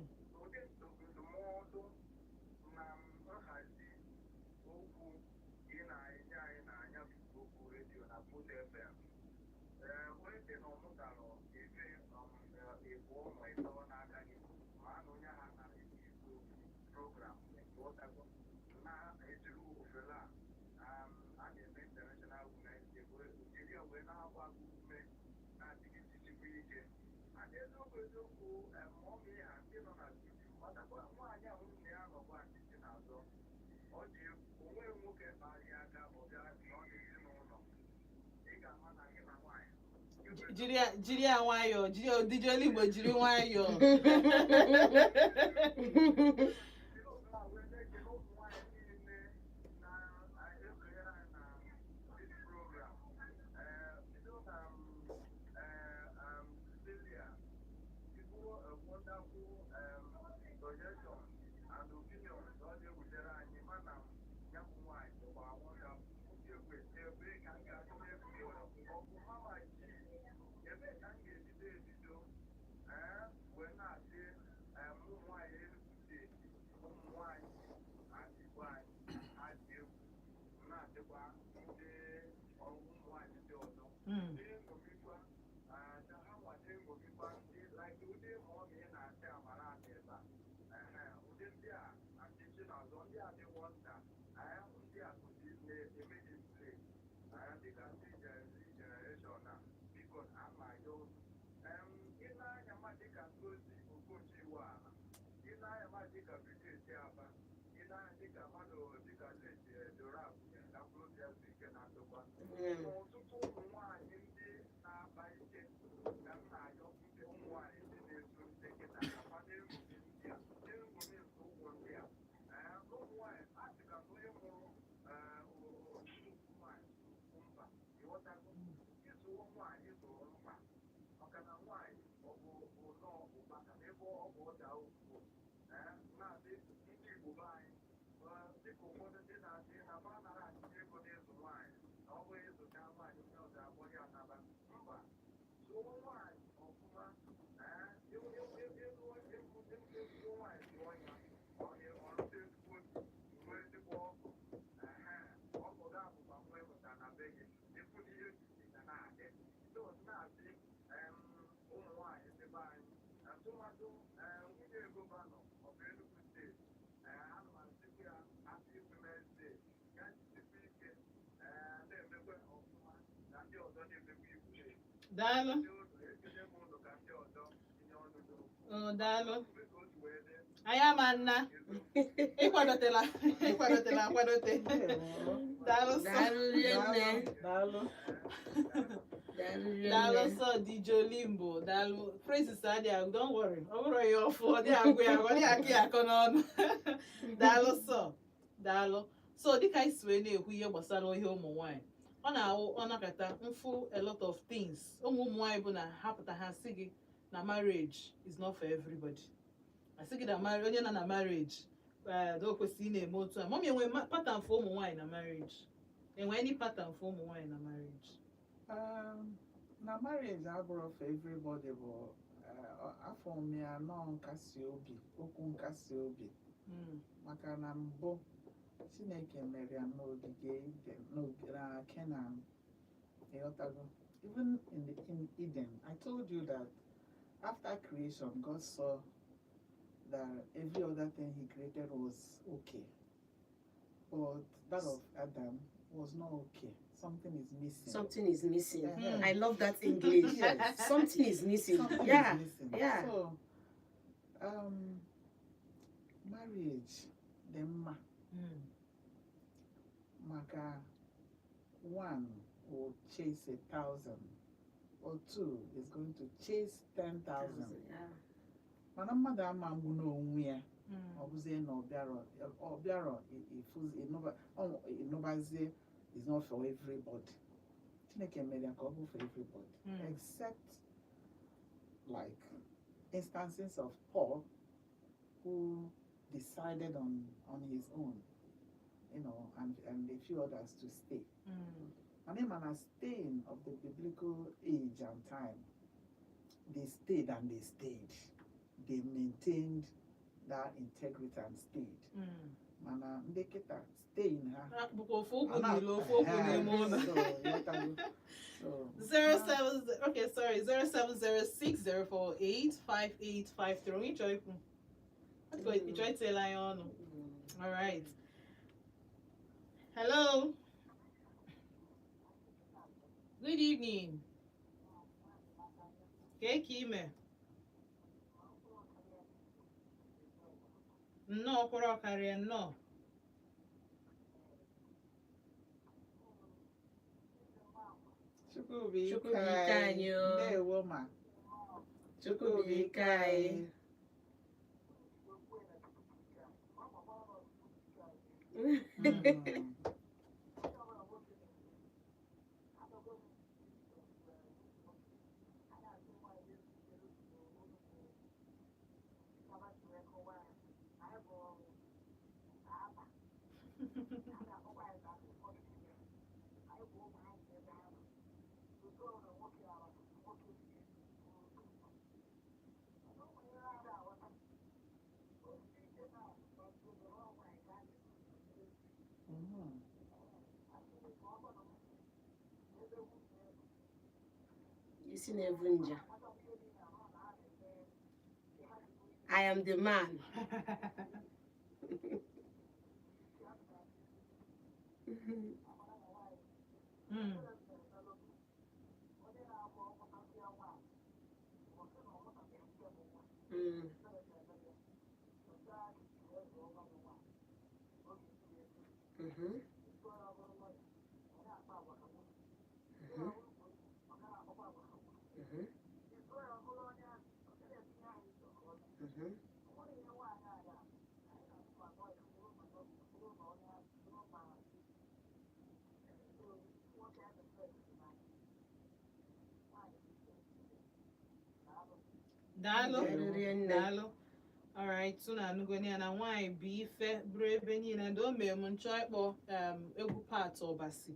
Jiri ya nwayọọ, jiri ya, DJ Olimbo, jiri nwayọọ. Tụmadụ nwunye governor of Enugu State, ana m asịkwa ya happy Women's Day. Ya jisikwa ike na-emekwa ọfụma na ndị ọzọ na-emekwa ikwu. Daalụ. Ndị ụlọ ekele m ụlọ ka ndị ọzọ tinye ọnụ n'okwu. Oh, daalụ. Mgbe ka o si wee dị. Anyị ama nna ịkwadotela, ịkwadotela akwadote. Ndewo. Daalụ sọ. Daalụ rinne. Daalụ. Daalụ Daalụ rinne. sọ, DJ Olimbo. Daalụ. Praises adị agụ, don't worry. Ọ bụrụ ya ọfụ, ọ dị agụ ya, ọ dị akụ ya akọ n'ọnụ. Daalụ sọ. Daalụ. So dịka anyị si wee na-ekwu ihe gbasara ihe ụmụ nwanyị, ọ na-awụ ọ nakọta mfu a lot of things. Ụmụ nwanyị bụ na ha pụta, ha sị gị na marriage is not for everybody. Asị gị na marriage, onye nọ na marriage, na o kwesịrị ị na-eme otu a. Mummy, enwe pattern for ụmụ nwanyị na marriage? Enwe any pattern for ụmụ nwanyị na marriage? Na marriage abụrụ for everybody bụ afọ m ya nọọ nkasi obi, okwu nkasi obi, maka na mbụ Chineke mere ya n'ogige Eden, na Canaan, ịghọtago? Even in Eden, I told you that after creation, God saw that every other thing he created was okay, but that of Adam was not okay. Something is missing. Something is missing. I love that English. Yes. Something is missing. Something is missing. So, marriage dị mma maka one will chase 1,000 or two is going to chase 10,000. Mana mmadụ ama mgbu n'onwe ya. Ọ bụzie na ọ bịarọ ịnụbazie is not for everybody. Chineke mere ya ka ọ bụ for everybody, except like instances of Paul, who decided on his own and a few others to stay. And him and staying of the biblical age and time, they stayed and they stayed. They maintained that integrity and stayed. Mana ndị kịta staying ha Ha bụkwa ofu okwu n'ilo, ofu okwu n'ime ụlọ. So, ịghọtago? So, 07, okay, sorry, 07060485853. Onye chọrọ ikwu? Ị chọrọ itinyela anyị ọnụ? All right. Hello. Good evening. Kee ka ime? Nnọọ, kwụrụ ọkarịa nnọọ. Chukwu bụ ike Chukwu bụ ike anyị o. Ndewo ma. Chukwu bụ ike anyị. Isi na-ebu nja. I am the man. Daalụ. Daalụ rinne. Daalụ. Alright, so na anụgoni ya na nwaanyị bụ ife bụrụ ebe niile ndị o mee m nchọ ịkpọ egwu Pat Ọbasi.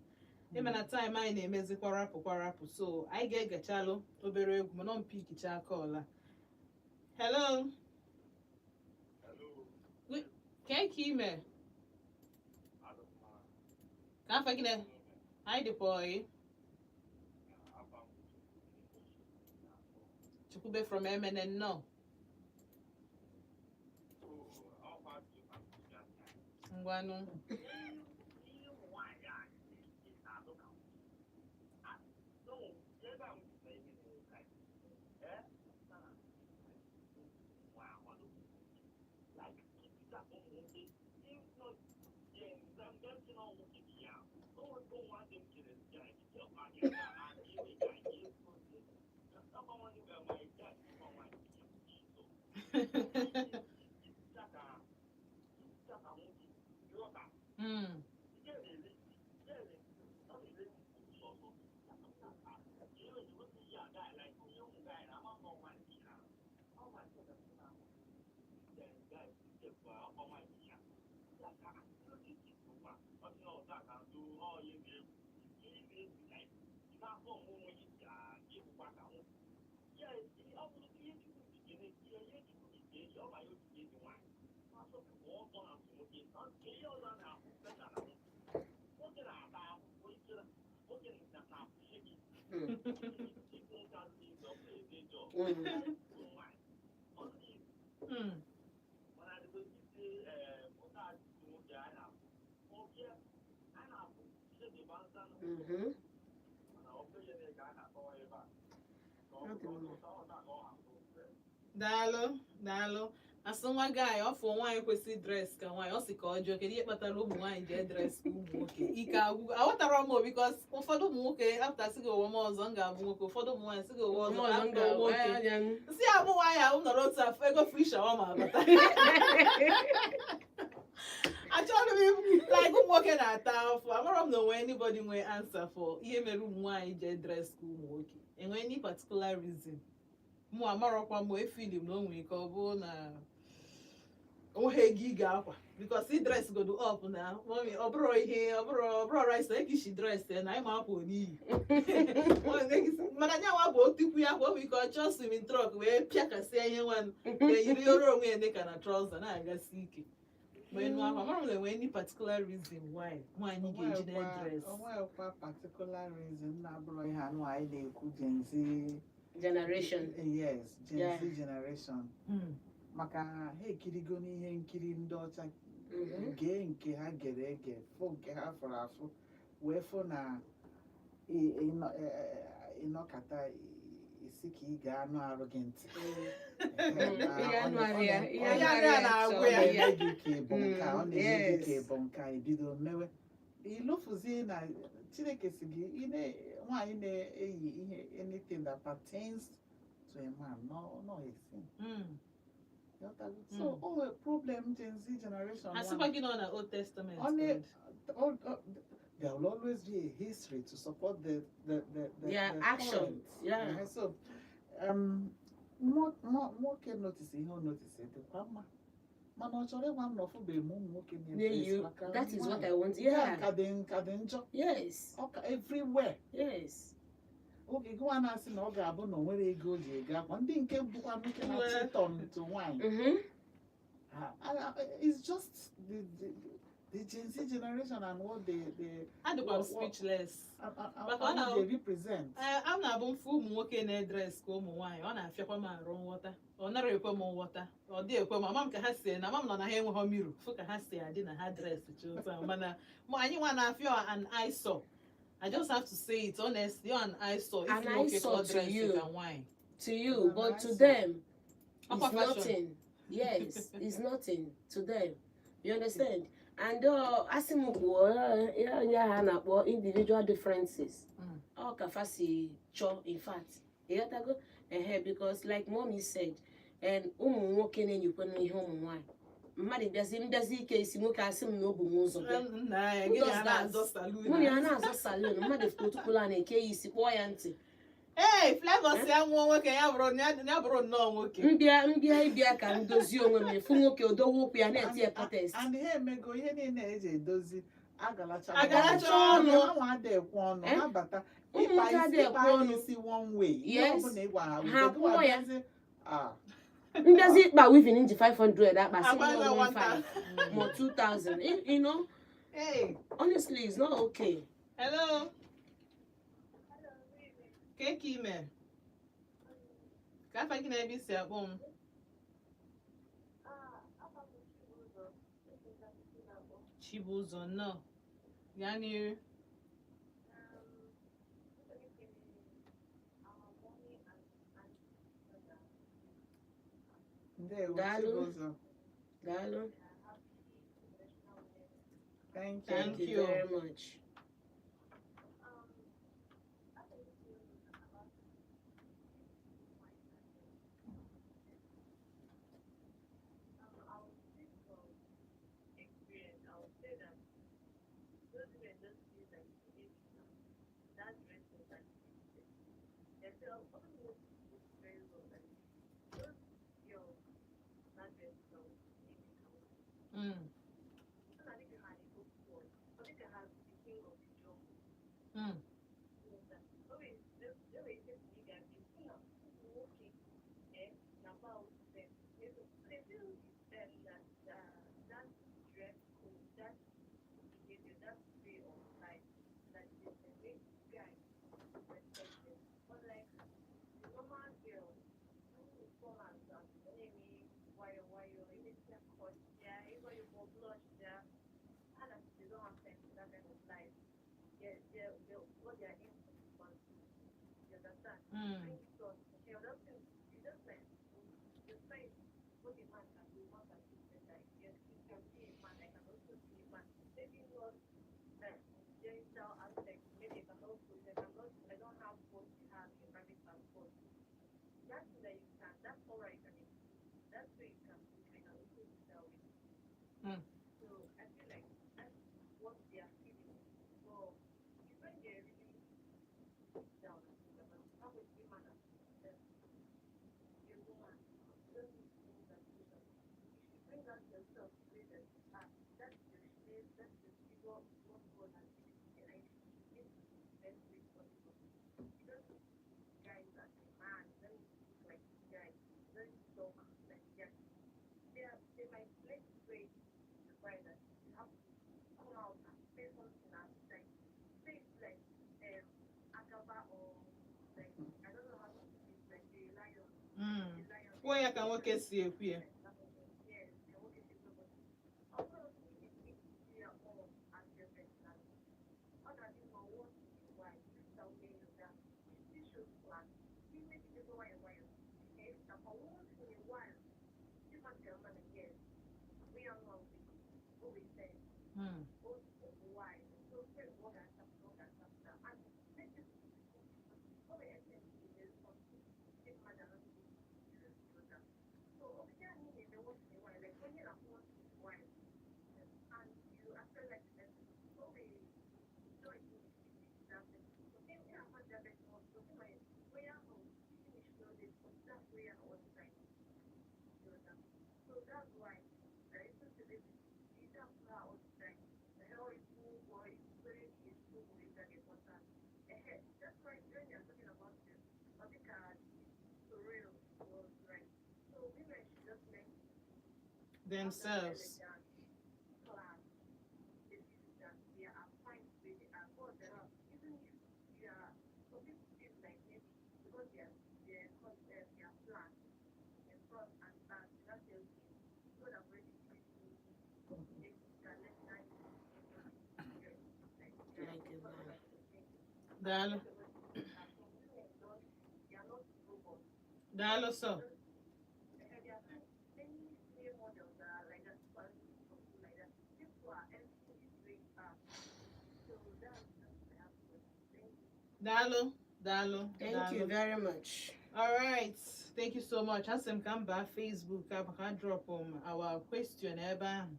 Ịma na time anyị na-emezi kwarapụ kwarapụ, so anyị ga-egechalụ obere egwu mana ọ mpikicha aka ọla. Hello. Hello. Kee ka ime? Ka afọ gị na anyị dịkwa ọyị. Chukwube from Emene, nnọọ. Ngwanụ. Ọ dị mma. Daalụ, daalụ. Asị nwa guy, ọ fụ nwaanyị kwesịrị dress ka nwaanyị, ọ sị ka ọ jụọ kedu ihe kpatara ụmụ nwaanyị ji edress ka ụmụ nwoke. Ike agwụgo. Aghọtara m, because ụfọdụ ụmụ nwoke apụtasị gị ụwa m ọzọ m ga-abụ nwoke, ụfọdụ ụmụ nwaanyị sị gị ụwa ọzọ Ọzọ m m ga-abụ ga-abụ nwoke. anya m. Nsị abụ nwaanyị ahụ nọrọ otu afọ ego free shawarma abata. Achọghị m like ụmụ nwoke na-ata afọ. Amarọ m na onwe anybody nwee answer for ihe mere ụmụ nwaanyị ji dress ka ụmụ nwoke. Enwe any particular reason? Mụ amarọkwa m, efili m na o nwere ike ọ bụ na onweghị ego ị ga-akwa, because ị dress godo up na mommy, ọ bụrụ ihe ọ bụrụ rice ekishi dress ya na anyị ma akwa n'iyi, mana nyanwa bụ otikwu ya kwa, o nwere ike ọ chọọ swimming trunk wee pịakasịa ihe nwanụ na-eyiri ọrụ onwe ya dịka na trouser na-agasi ike wee nụọ akwa. Mara m na enwe any particular reason why nwaanyị ga-eji na dress. Onwekwa particular reason na-abụrụ ihe anụ anyị na-ekwu, Gen Z Generation. Yes, Gen Z generation, maka ha ekirigo n'ihe nkiri ndị ọcha, gee nke ha gere ege, fụ nke ha fụrụ afụ, wee fụ na ịnọkata isi ka ị ga-anụ arụ gị ntị. Ihe anụ arụ ya, ihe anụ arụ ya na-agwụ Ọ ya. na-eme gị ka ịbụ nka, ọ na-eme gị ka Yes. ịbụ nka, ebido mewe ịlụfụzie na Chineke si gị ị nwaanyị na-eyi ihe, anything that pertains to a man, no a sin. Ghọtago? So o nwere problem Gen Z generation. A sịkwa gị nọ na Old Testament. Ọ there will always be a history to support the Their the action, current. Yeah. So nwoke notice ihe o notice dịkwa mma, mana ọ chọrọ ịgwa m na ọfụbeghị m ụmụ nwoke Na-eyi. na-edress maka That is what nwaanyị. I want. Nke a Yeah. ka dị njọ. Ọ ka everywhere. Oge gịnwa na-asị na ọ ga-abụ na o nwere ego o ji ego akwa, ndị nke bụkwa nwoke na-achị turn to nwaanyị. It's just the Gen Z generation and what they Adịkwa m speechless. and Maka ọ what they represent. Ee, a na-abụ mfe ụmụ nwoke na-edress ka ụmụ nwaanyị, ọ na-afịakwa m arụ nghọta, ọ nara ekwe m nghọta, ọ dị ekwe m. Ama m ka ha si na ama m nọ na ha enweghị miru fụ ka ha si adị na ha dress chi otu ahụ, mana mụ anyị nwa na-afịa an eyesore. I just have to say it honestly, an eyesore if An nwoke ka ọ eyesore to dress you. ka nwaanyị. To you, An but to eyesore. them, Ọkwa it's fashion. nothing. Yes, it's nothing to them. You understand? And asị m kwuo, ya onye ahụ a na-akpọ individual differences. Ọ ka fa si chọọ, in fact. Ịghọtago? Ehe, because like mommy said, and ụmụ nwoke na-enyikwa n'ihe ụmụ nwaanyị. Mmadụ bịazi mbịazi ike isi nwoke, asị m na o bu m ụzọ bịa. Nna ya Who gịnị does a that? na-azọ saloon? Mụ na ya na-azọ saloon, mmadụ otukwula na-eke ya isi, kpọọ ya ntị. Ee, Flavour si ya nwụọ nwoke ya bụrụ ya bụrụ nnọọ nwoke. Mbịa mbịa ịbịa ka m dozie onwe m, efu nwoke odowe ụkwụ ya na-eti ya protest. And ha emego ihe niile eji edozi agalacha Agalacha ọnụ. Ha nwa ada ekwe ọnụ. Eh? Ha bata Ụmụ ịkpa nwoke isi adịghị ịkpa ekwe ọnụ. isi one way, ihe ọbụla ịgwa ha Ha wute, gịwa kwụọ ya. ah. Mbịazi ịkpa weaving nji 500 akpa sị m Agba nọ nwata. 15 ma 2000, you know. Hey, Honestly, it's not okay. Hello. Ke ka ime? Ka afa gị na ebe isi akpọ m? Chibụzọ, nnọọ, gaa n'iru. Ndewo. Daalụ. Chibụzọ. Daalụ. Thank you. Thank Thank you you. very much. Mm. Mm. Mm. Mm. Kwuo ya ka nwoke si ekwu ya. Mm. Themselves. Like a man. Daalụ. Daalụ sọ. Daalụ, daalụ. Thank you Daalụ. very much. All right. Thank you so much. Asị m ka m baa Facebook ka ka drop our question ebe ahụ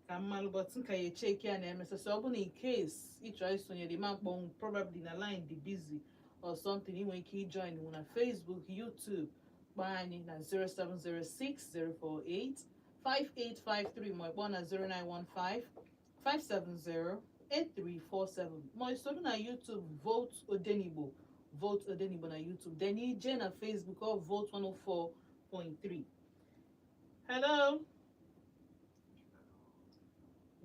ka m malụ, but nka ya echeki ya na-emesa, so ọ bụ na in case ị chọrọ isonyere ma mkpọnwụ, probably na line dị busy or something, ị nwere ike ijoin mụ na Facebook, YouTube, kpọọ anyị na 0706 048 5853, ma ị kpọọ na 0915 570 8347, ma ị soro na YouTube, Volt Odenigbo, Volt Odenigbo na YouTube, then ije na Facebook ọ Volt 104.3. Hello,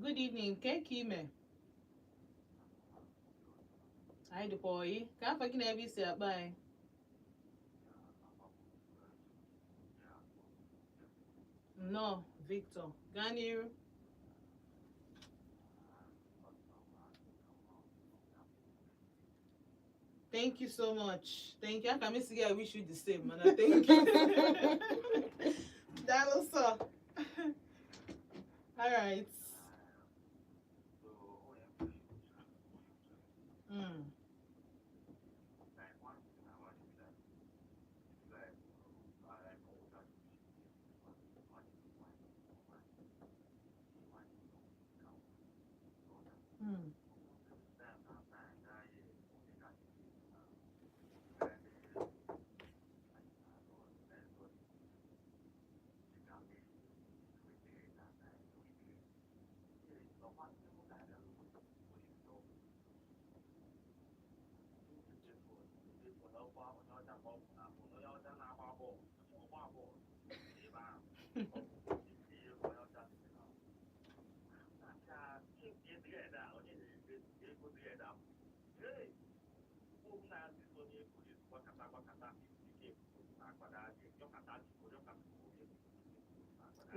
good evening. Ke ka ime? Anyị dịkwa oyi ka afọ gị na ebe isi akpa anyị. Nnọọ, Victor, gaa n'iru. Thank you so much. Thank you. Aka m esi gị, I wish you the same, mana thank you. Daalụ sọ. All right.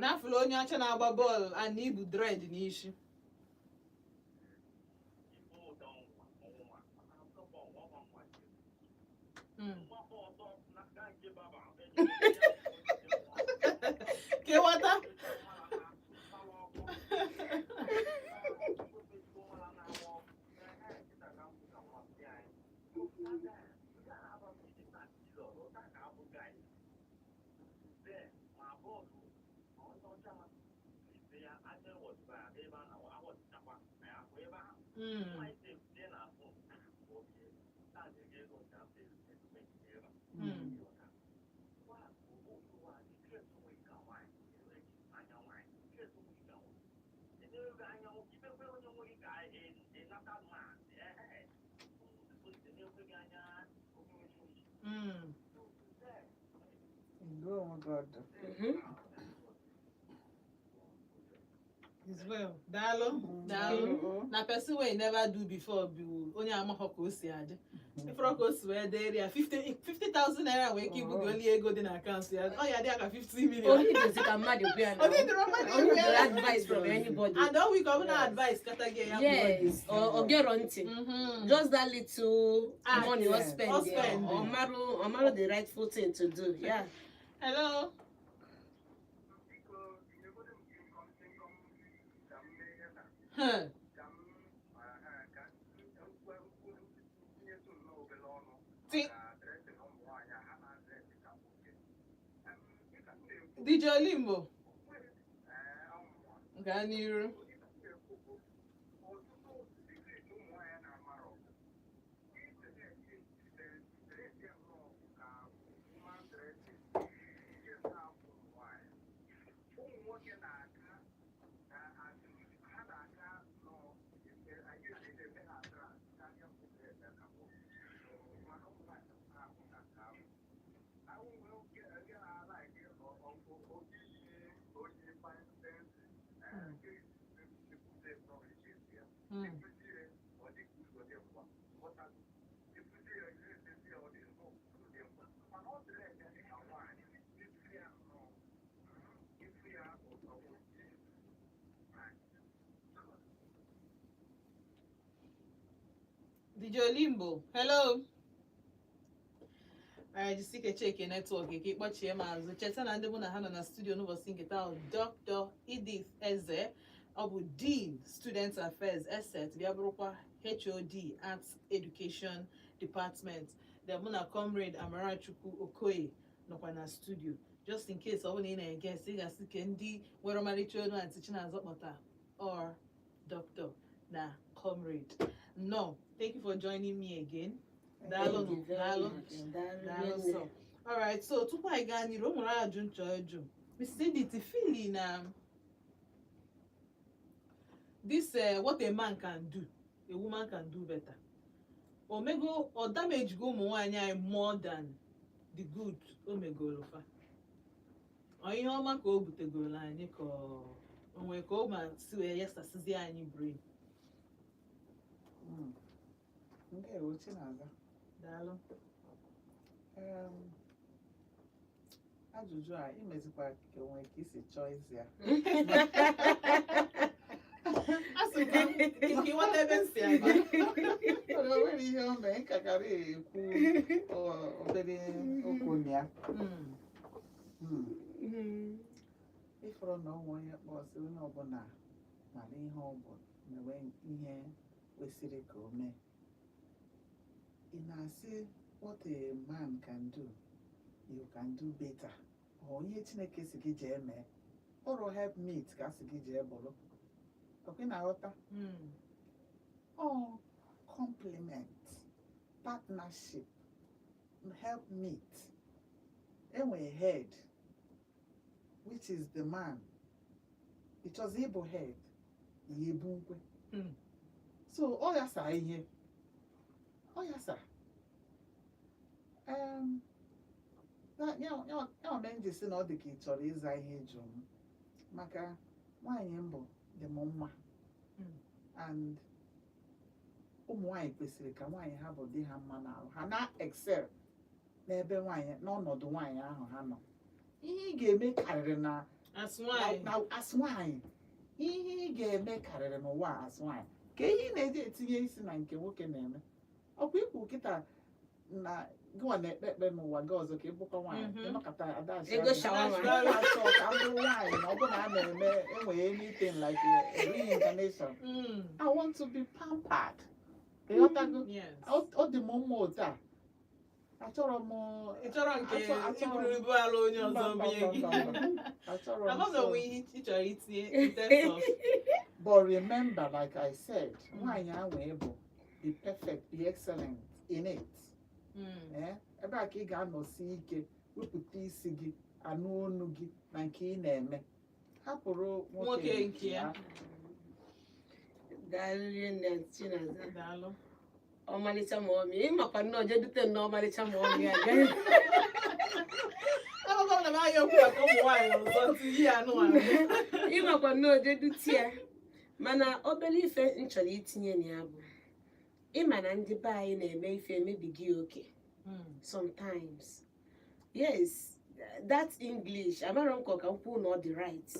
N'afụlụ onye ọcha na-agba bọọlụ a na ibu dread n'isi. Kewata. Ndo onwe gị ọdụ. As well. Daalụ. Daalụ. Na person wey never do before bụ onye amaghọ ka o si adị. Ifụrọ ka o si wee dịrị ya 50,000 naira nwee ike ibu gị oli ego dị na akaụntụ ya. Ọ ya dị ya ka 50 million. Only does ka mmadụ gwa ya na. Only dịrọ mmadụ Only gwa ya. the advice from anybody. And all week ọ bụ na advice kata gị ya. Yes, or gero ntị. Just that little money was spent. Ọ spend. Or maru the rightful thing to do. Yeah. Hello. Huh. DJ Olimbo. Gaa n'iru. DJ Olimbo, hello. Alright, jisike cheke network ka ịkpọchie m azụ. Cheta na ndị mụ na ha nọ na studio n'ụbọchị nke taa bụ Dr. Edith Eze, ọ bụ Dean Student Affairs ESET, bịa bụrụkwa HOD Arts Education Department. Then mụ na Comrade Amarachukwu Okoye nọkwa na studio. Just in case ọ bụrụ na ị na-ege ntị, ị ga-asị ke ndị nwere ọmarịcha olu Aunty Chinazọ kpọta or Doctor na Comrade. No, thank you for joining me again. Daalụ Thank you very daalụ. much. Daalụ Daalụ rinne. sọ. Alright, so tupu anyị gaa n'iru, o nwere ajụ nchọ ịjụ. Mrs. Edith, feeling na this what a man can do, a woman can do better. Omego or damage go ụmụ nwaanyị anyị more than the good o megoro fa. Ọ ihe ọma ka o butegoro anyị ka o nwee ka o ma si wee yasasịzie anyị brain. Ndewo Chinaza. Daalụ. Ajụjụ a imezikwa ka onwe ka isi chọọ ịzị ya. A sị Sị ka ịghọta ebe m si abịa. Mana o nwere ihe o mee nka gara ekwu obere okwu na ya. Ịfụrụ na ọnwa onye kpọsị onye ọbụla mara ihe ọ bụ, mewe ihe kwesịrị ka o mee. Ị na-asị what a man can do, you can do better. Ọ ihe Chineke si gị jee mee, ọrụ help meet ka a sị gị jee bụrụ ọkwa. Ị na-aghọta? Ọ complement, partnership, help meet. Enwe head, which is the man. Ị chọzi ịbụ head ya, ebu nkwe. So ọ yasa ihe ọ yasa ya mere m ji sị na ọ dị ka ị chọrọ ịza ihe jụ m, maka nwaanyị mbụ dị m mma. And ụmụ nwaanyị kwesịrị ka nwaanyị ha bụ di ha mma n'ahụ, ha na-excel n'ebe nwaanyị, n'ọnọdụ nwaanyị ahụ ha nọ. Ihe ị ga-eme karịrị na As nwaanyị. Na as nwaanyị, ihe ị ga-eme karịrị n'ụwa a as nwaanyị, ka ihe ị na-eji etinye isi na nke nwoke na-eme. Ọkwa ikwu kịta na gịnwa na-ekpe ekpe n'ụwa gị ọzọ ka ị bụkwa nwaanyị. Ịnọkọta adachi. Ego shawarma. Achọ ka m bụrụ nwaanyị na ọ bụrụ na a na-eme enwe anything like a reincarnation, I want to be pampered. Ịghọtago? Yes. Ọ dị m mma otu a. Achọrọ m Ị chọrọ nke Achọrọ iburu ibu ala onye Mba, ọzọ mba, bunye mba, gị. mba, mba. Achọrọ m. Amaghị onwe ihe ị chọrọ itinye in terms of But remember, like I said, nwaanyị ahụ ịbụ, be perfect, be excellent in it. Eh? Ebe a ka ị ga-anọsi ike wepụta isi gị, anụ onu gị na nke ị na-eme. Hapụrụ nwoke Nwoke nke ya. Daalụ nne Chinaza. Daalụ. Ọmalịcha ma ọmị, ịmakwa nnọọ jee dute nnọọ ọmalịcha ma ọmị a. Akụkọ m na m ahịa okwu maka ụmụ nwaanyị ọzọ tinye ya anụmanụ. Ịmakwa nnọọ jee dute ya, mana obere ife m chọrọ itinye na ya bụ ịma na ndị be anyị na-eme ife emebighị oke sometimes. Yes, that English, amarọ m ka ọ ka m kwuo na ọ dị right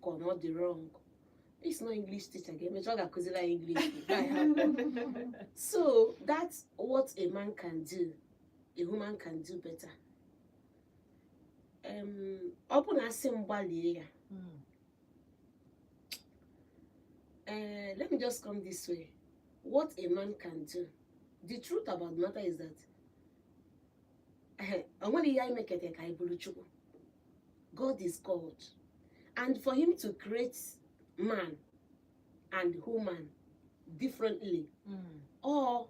ka ọ na ọ dị wrong. It's not English teacher ga-emecha ọ ga-akụziri anyị English before I hapụ. So that's what a man can do, a woman can do better. Ọ bụ na asị m gbalie ya, let me just come this way. What a man can do, the truth about the matter is that o nwere ihe anyị mekete ka anyị bụrụ Chukwu. God is God, and for him to create man and woman differently or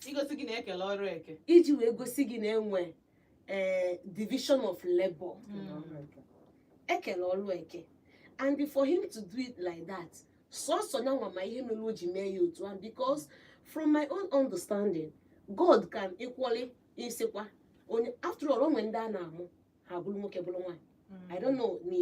Igosi gị na ekele ọrụ eke. Iji wee gosi gị na enwe division of labor, ekele ọrụ eke, and for him to do it like that, sọsọ nyanwa ma ihe mere o ji mee ya otu ahụ, because from my own understanding, God can equally isikwa onye. After all, o nwere ndị a na-amụ ha bụrụ nwoke, bụrụ nwaanyị. I don't know na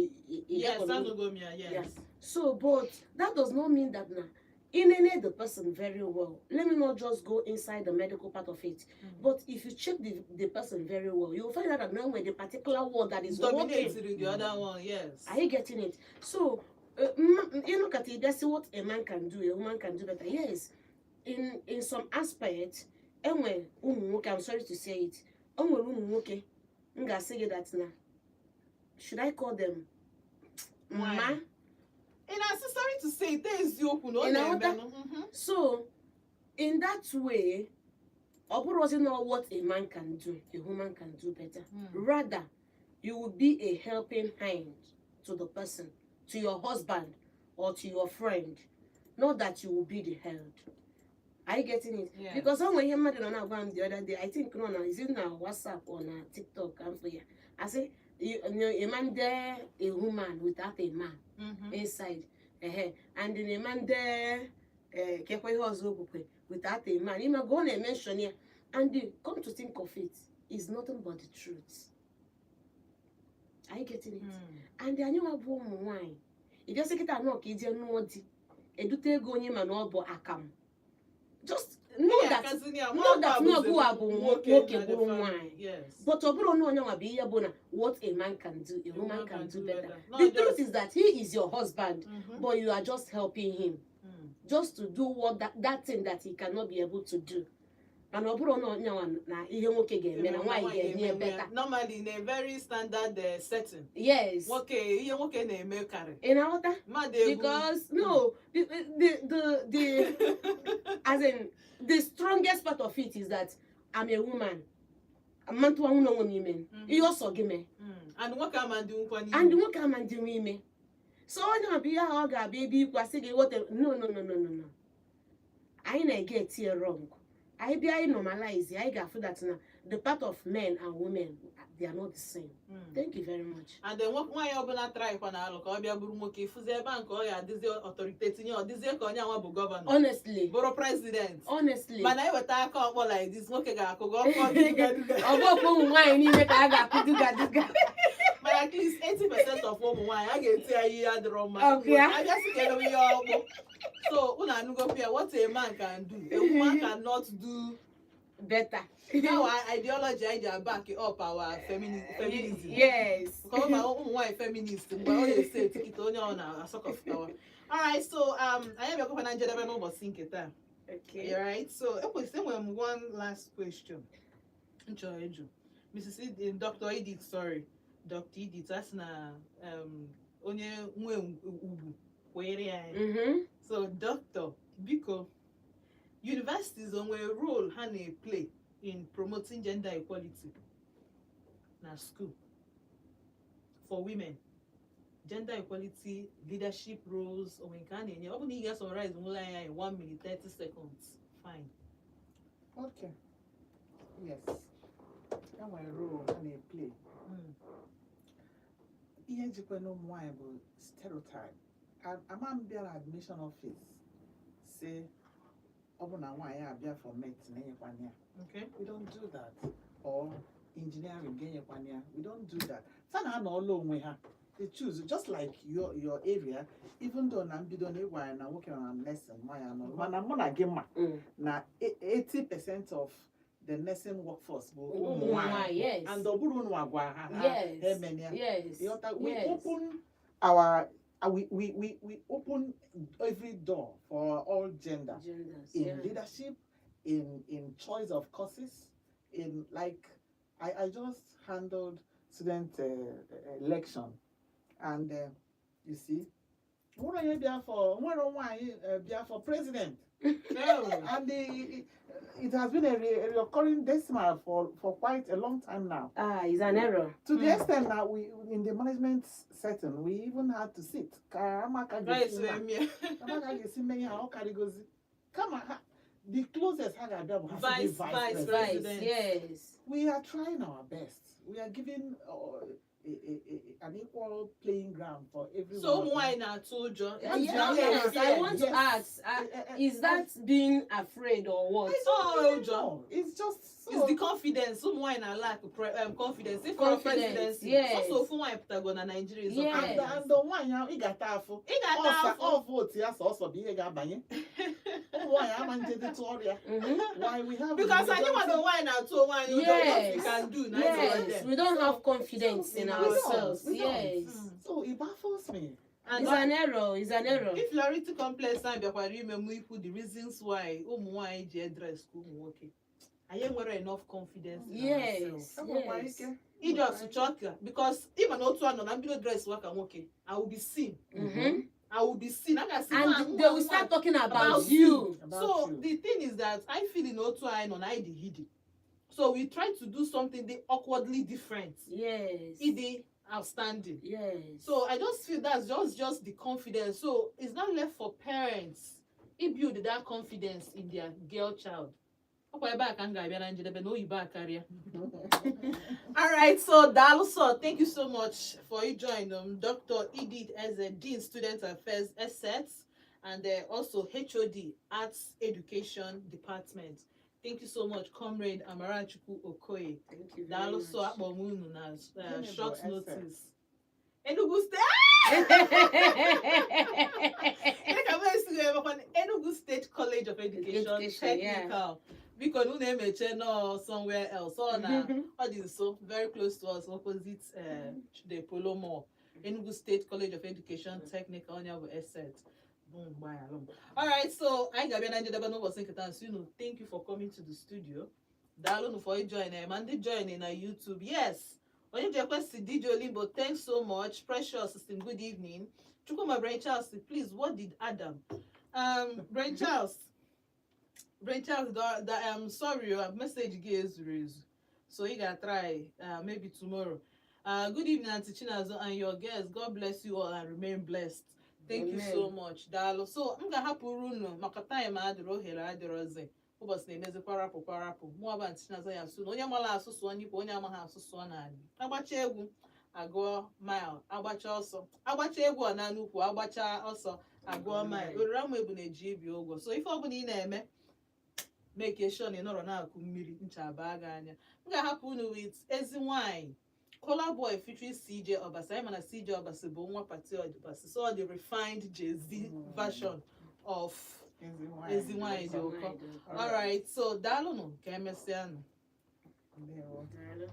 Yes, anụgo m ya, yes. Yeah. So, but that does not mean that now inene the person very well. Let me not just go inside the medical part of it, but if you check the person very well, you'll find out that now when the particular word that is working Dominate the other one, yes. Are you getting it? So, you look at it, that's what a man can do, a woman can do better. Yes, in some aspect, enwe ụmụ nwoke, I'm sorry to say it, o nwere ụmụ nwoke, m ga-asị gị that na, should I call them mma? Nwanyị. Ị na-asị sorry to say it, eziokwu na ọ Ị na-aghọta? na-emenụ. So, in that way, ọ bụrụzi na what a man can do, a woman can do better. Rather, you will be a helping hand to the person, to your husband or to your friend, not that you will be the head. Are you getting it? Yes. Because ọ nwere ihe mmadụ nọ na-agwa m the other day, I think no na is it na WhatsApp or na TikTok ka m fụ ya. I say, a man there, a woman without a man inside. Ehe. And then a man there, kekwa ihe ọzọ okwukwe without a man. Ịma go na-emention ya. And come to think of it, is nothing but the truth. Are you getting it? And anyị nwa bụ ụmụ nwanyị, ị bịasị kịta nọ ka ije nụọ di, edute ego onye ma na ọ bụ akamụ. Just Know that know that na ọgụ a bụ nwoke bụrụ nwaanyị. Yes. But ọ bụrụ na onye nwa bụ ihe bụ na what a man can do, a woman can do better. Not The just- truth is that he is your husband, but you are just helping him just to do what that thing that he cannot be able to do. Mana ọ bụrụ na onye nwa na ihe nwoke ga-eme na nwaanyị ga-eme ya better. Normally in a very standard setting. Yes. Nwoke, ihe nwoke na-eme karị. Ị na-aghọta? Mmadụ egwu. Because no, the as in the strongest part of it is that I'm a woman. Mantụwa nwunye onwe m ime. Ihe ọsọ gị mee. And nwoke ama ndị nkwa n'ihu. And nwoke ama ndị nwe ime. So onye ọ bụ ihe ahụ ọ ga-abịa ebe ikwu asị gị what no, no, no, no, no, no. Anyị na-ege it wrong. Anyị bịa, anyị normalize, anyị ga-afụ that na the part of men and women, they are not the same. Thank you very much. And then nwaanyị ọbụla trykwa na alụ ka ọ bịa bụrụ nwoke, ịfụzi ebe a nke ọ ga-adịzi authority tinye, ọ dịzie ka onye anwa bụ governor, Honestly. bụrụ president. Honestly. Mana eweta aka ọkpọ like this, nwoke ga-akụ gị ọkpọ duga duga. Ọ bụ okwu ụmụ nwaanyị niile ka a ga-akụ duga duga. Mana at least 80% of ụmụ nwaanyị a ga-eti ya ihe adịrọ mma. Okay. Abịa sị ka edobe ihe ọkpụ. So unu anụgokwu ya, what a man can do, a woman cannot do better. Our ideology anyị ji back up our feminism. Yes. Nke ụmụ nwaanyị feminist mgbe ọ na-ese etikite onye ọ na-asọkọfụtawa. Alright, so anyị abịakwakwa na njedebe n'ụbọchị nke taa. Okay. Alright, so ekwesịrị enwere m one last question m chọrọ ịjụ Mrs. Dr. Edith, sorry, Dr. Edith. A sị na onye nwe ugwu kwere ya anyị. So doctor, biko, universities o nwere role ha na-play in promoting gender equality na school for women, gender equality leadership roles, onwe nke a na-enye? Ọ bụ na ị ga-summarize nwere anyị in 1 minute 30 seconds, fine. Okay. Yes. E nwere role ha na-eplay. Ihe njikwa na ụmụ nwaanyị bụ stereotype. Ama m bịa na admission office si ọ bụ na nwaanyị abịa for medicine, enyekwana ya. We don't do that. Or engineering, ga-enyekwana ya. We don't do that. Fa na-anọọla onwe ha. They choose, just like your area, even though na mbido na ịgwa ya na nwoke nọ na nursing, nwaanyị anọ, mana mụ na gị ma na 80% of the nursing workforce bụ ụmụ ụmụ nwaanyị. nwaanyị, yes. And ọ bụrụ unu agwa ha, ha emene ya. Ịghọta? We open our we open every door for all gender Genders, in leadership, in choice of courses, in like I just handled student election, and you see, nwere onye bịa for, nwere nwaanyị bịa for president. No. And it has been a recurring decimal for quite a long time now. Ah, it's an error. To the extent that we, in the management setting, we even had to sit. Ka amaka Right, ga-esi so na- eme. amaka ga-esi mee ihe a, ọ karịgozi. Kama ha, the closest ha ga-abịa bụ ha sị gị Vice- vice president. Right, President. yes. We are trying our best. We are giving an equal playing ground for everyone. So ụmụ nwaanyị na-atụ ụjọ. Yeah, It's yes, not I want to Yes. ask, is that being afraid or what? I don't Oh, really ụjọ. know. It's just so. It's the confidence. Ụmụ nwaanyị na lack confidence. If for Confidence, presidency, yes. sọsọ ofu nwaanyị pụtago na Nigeria is Yes. And the nwaanyị ahụ, ị ga-ata afụ. Ị ga-ata Ọsa afụ. ọ vote ya sọsọ bụ ihe ga-abanye. Ụmụ nwaanyị ama njedetụ ọrịa. Why we have the Because anyị majority- nwado nwaanyị na-atụ onwe anyị ụjọ, what we Yes. can do na anyị Yes, them. we don't have confidence in We don't, ourselves. we don't. Yes. So it baffles me. And It's an error. It's an error. Inferiority complex a bịakwara ime mụ ikwu the reasons why ụmụ nwaanyị ji edress ka ụmụ nwoke. Anyị enwere enough confidence in ourselves. Yes. Enwekwara Yes. ike. Iji ọsụ chọọ ka, because ịma na otu a nọ na mbido dress wa ka nwoke, I will be seen. I will be seen. A ga-asị, And "Nwa, they will nwa, start talking about About you. About So you. the thing is that I feel in otu anyị nọ na anyị dị hidden, so we try to do something dị awkwardly different, ịdị outstanding. So I just feel that's just the confidence. So it's not left for parents I build that confidence in their girl child. Ọkwa ebe a ka m ga-abịa na njedebe na oyibo a karịa. All right, so daalụ sọ, thank you so much for you join Dr. Edith Eze, Dean Student Affairs Assets, and also HOD Arts Education Department. Thank you so much, Comrade Amarachukwu Okoye. Thank you very Daalụ sọ much. akpọ m unu na Gịnị bụ short Assets? notice. Enugu State. Dịka m esighị emekwa Enugu State College of Education, Education, yeah. Technical. Biko na unu emeche nọ somewhere else. Ọ na ọ dị nso, very close to us, opposite the Polo Mall. Enugu State College of Education Technical, onye bụ ESET. Bụ mgbaghara m. All right, so anyị ga-abịa na njedebe n'ụbọchị nke taa. So unu, thank you for coming to the studio. Daalụnụ for join ma ndị join na YouTube. Yes. Onye ji ekwesị DJ Olimbo, thanks so much. Precious, system, good evening. Chukwuma Brain Charles, please, what did Adam? Brain Charles, Brain Charles, sorry, your message gị ezuru ezu. So you gotta try maybe tomorrow. Good evening, Auntie Chinazo and your guests. God bless you all and remain blessed. Thank you so Amen. much. Daalụ. So m ga-ahapụrụ unu maka time adịrọ, ohere adịrọzi. Ụbọchị na-emezi kwarapụ kwarapụ. Mụ ọba Auntie Chinazo ya sụ na onye mara asụ sụọ n'ikwe, onye amaghị asụ sụọ n'ala. Agbacha egwu agụọ mile, agbacha ọsọ. Agbacha egwu ọ na n'ukwu, agbacha ọsọ agụọ mile. Oriri ama ebu na-eji ibi ụgwọ. So ife ọbụla ị na-eme, make sure na ị nọrọ na-akụ mmiri ncha baa gị anya. M ga-ahapụ unu with Ezi Nwanyị, Kola Boy featuring CJ Obasi. Anyị ma na CJ Obasi bụ nwa Pati Obasi, so ọ dị refined Jay-Z version of Ezi Nwanyị Dị Ụkọ. All right, so daalụnụ, ka emesịanụ. Ndewo. Daalụ.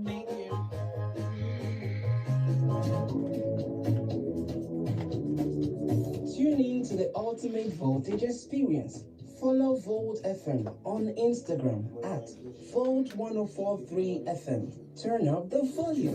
Thank you. Tune in to the ultimate voltage experience. Follow Volt FM on Instagram at Volt1043 FM. Turn up the volume.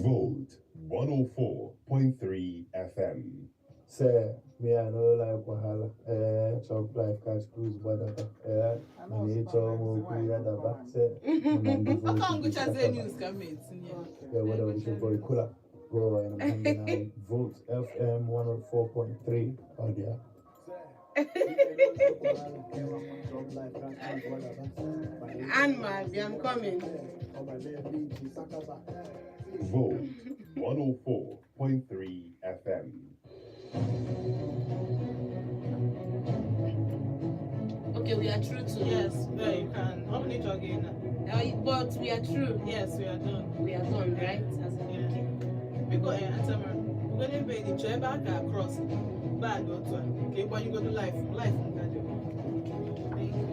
Volt 104.3 FM. Say, me, I no like wahala. Eh, chop life, catch cruise, gbadaba. Eh, mana ịchọ m okwu ya daba. Say, mụ na ndị Ọka Volt ngụchazie bi news ka m etinye. Yeah, what up, it's your boy Kula. Boy, and I'm hanging out with Volt FM 104.3. Oh, yeah. And my, I'm coming. Volt 104.3 FM. Okay, we are through to Yes, well, you can. Ọ bụ na ịchọ gị na. But we are through. Yes, we are done. We are done, right? As in, Yeah. okay. Biko, Atamara, ugodo ebe dị chọọ ebe a ka cross bad otu a ka ị gbanyụgodo life life nka dị. Thank you.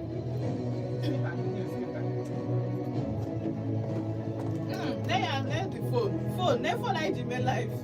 Kịta, news kịta. Ne ya ne the phone phone ne phone anyị ji mee live.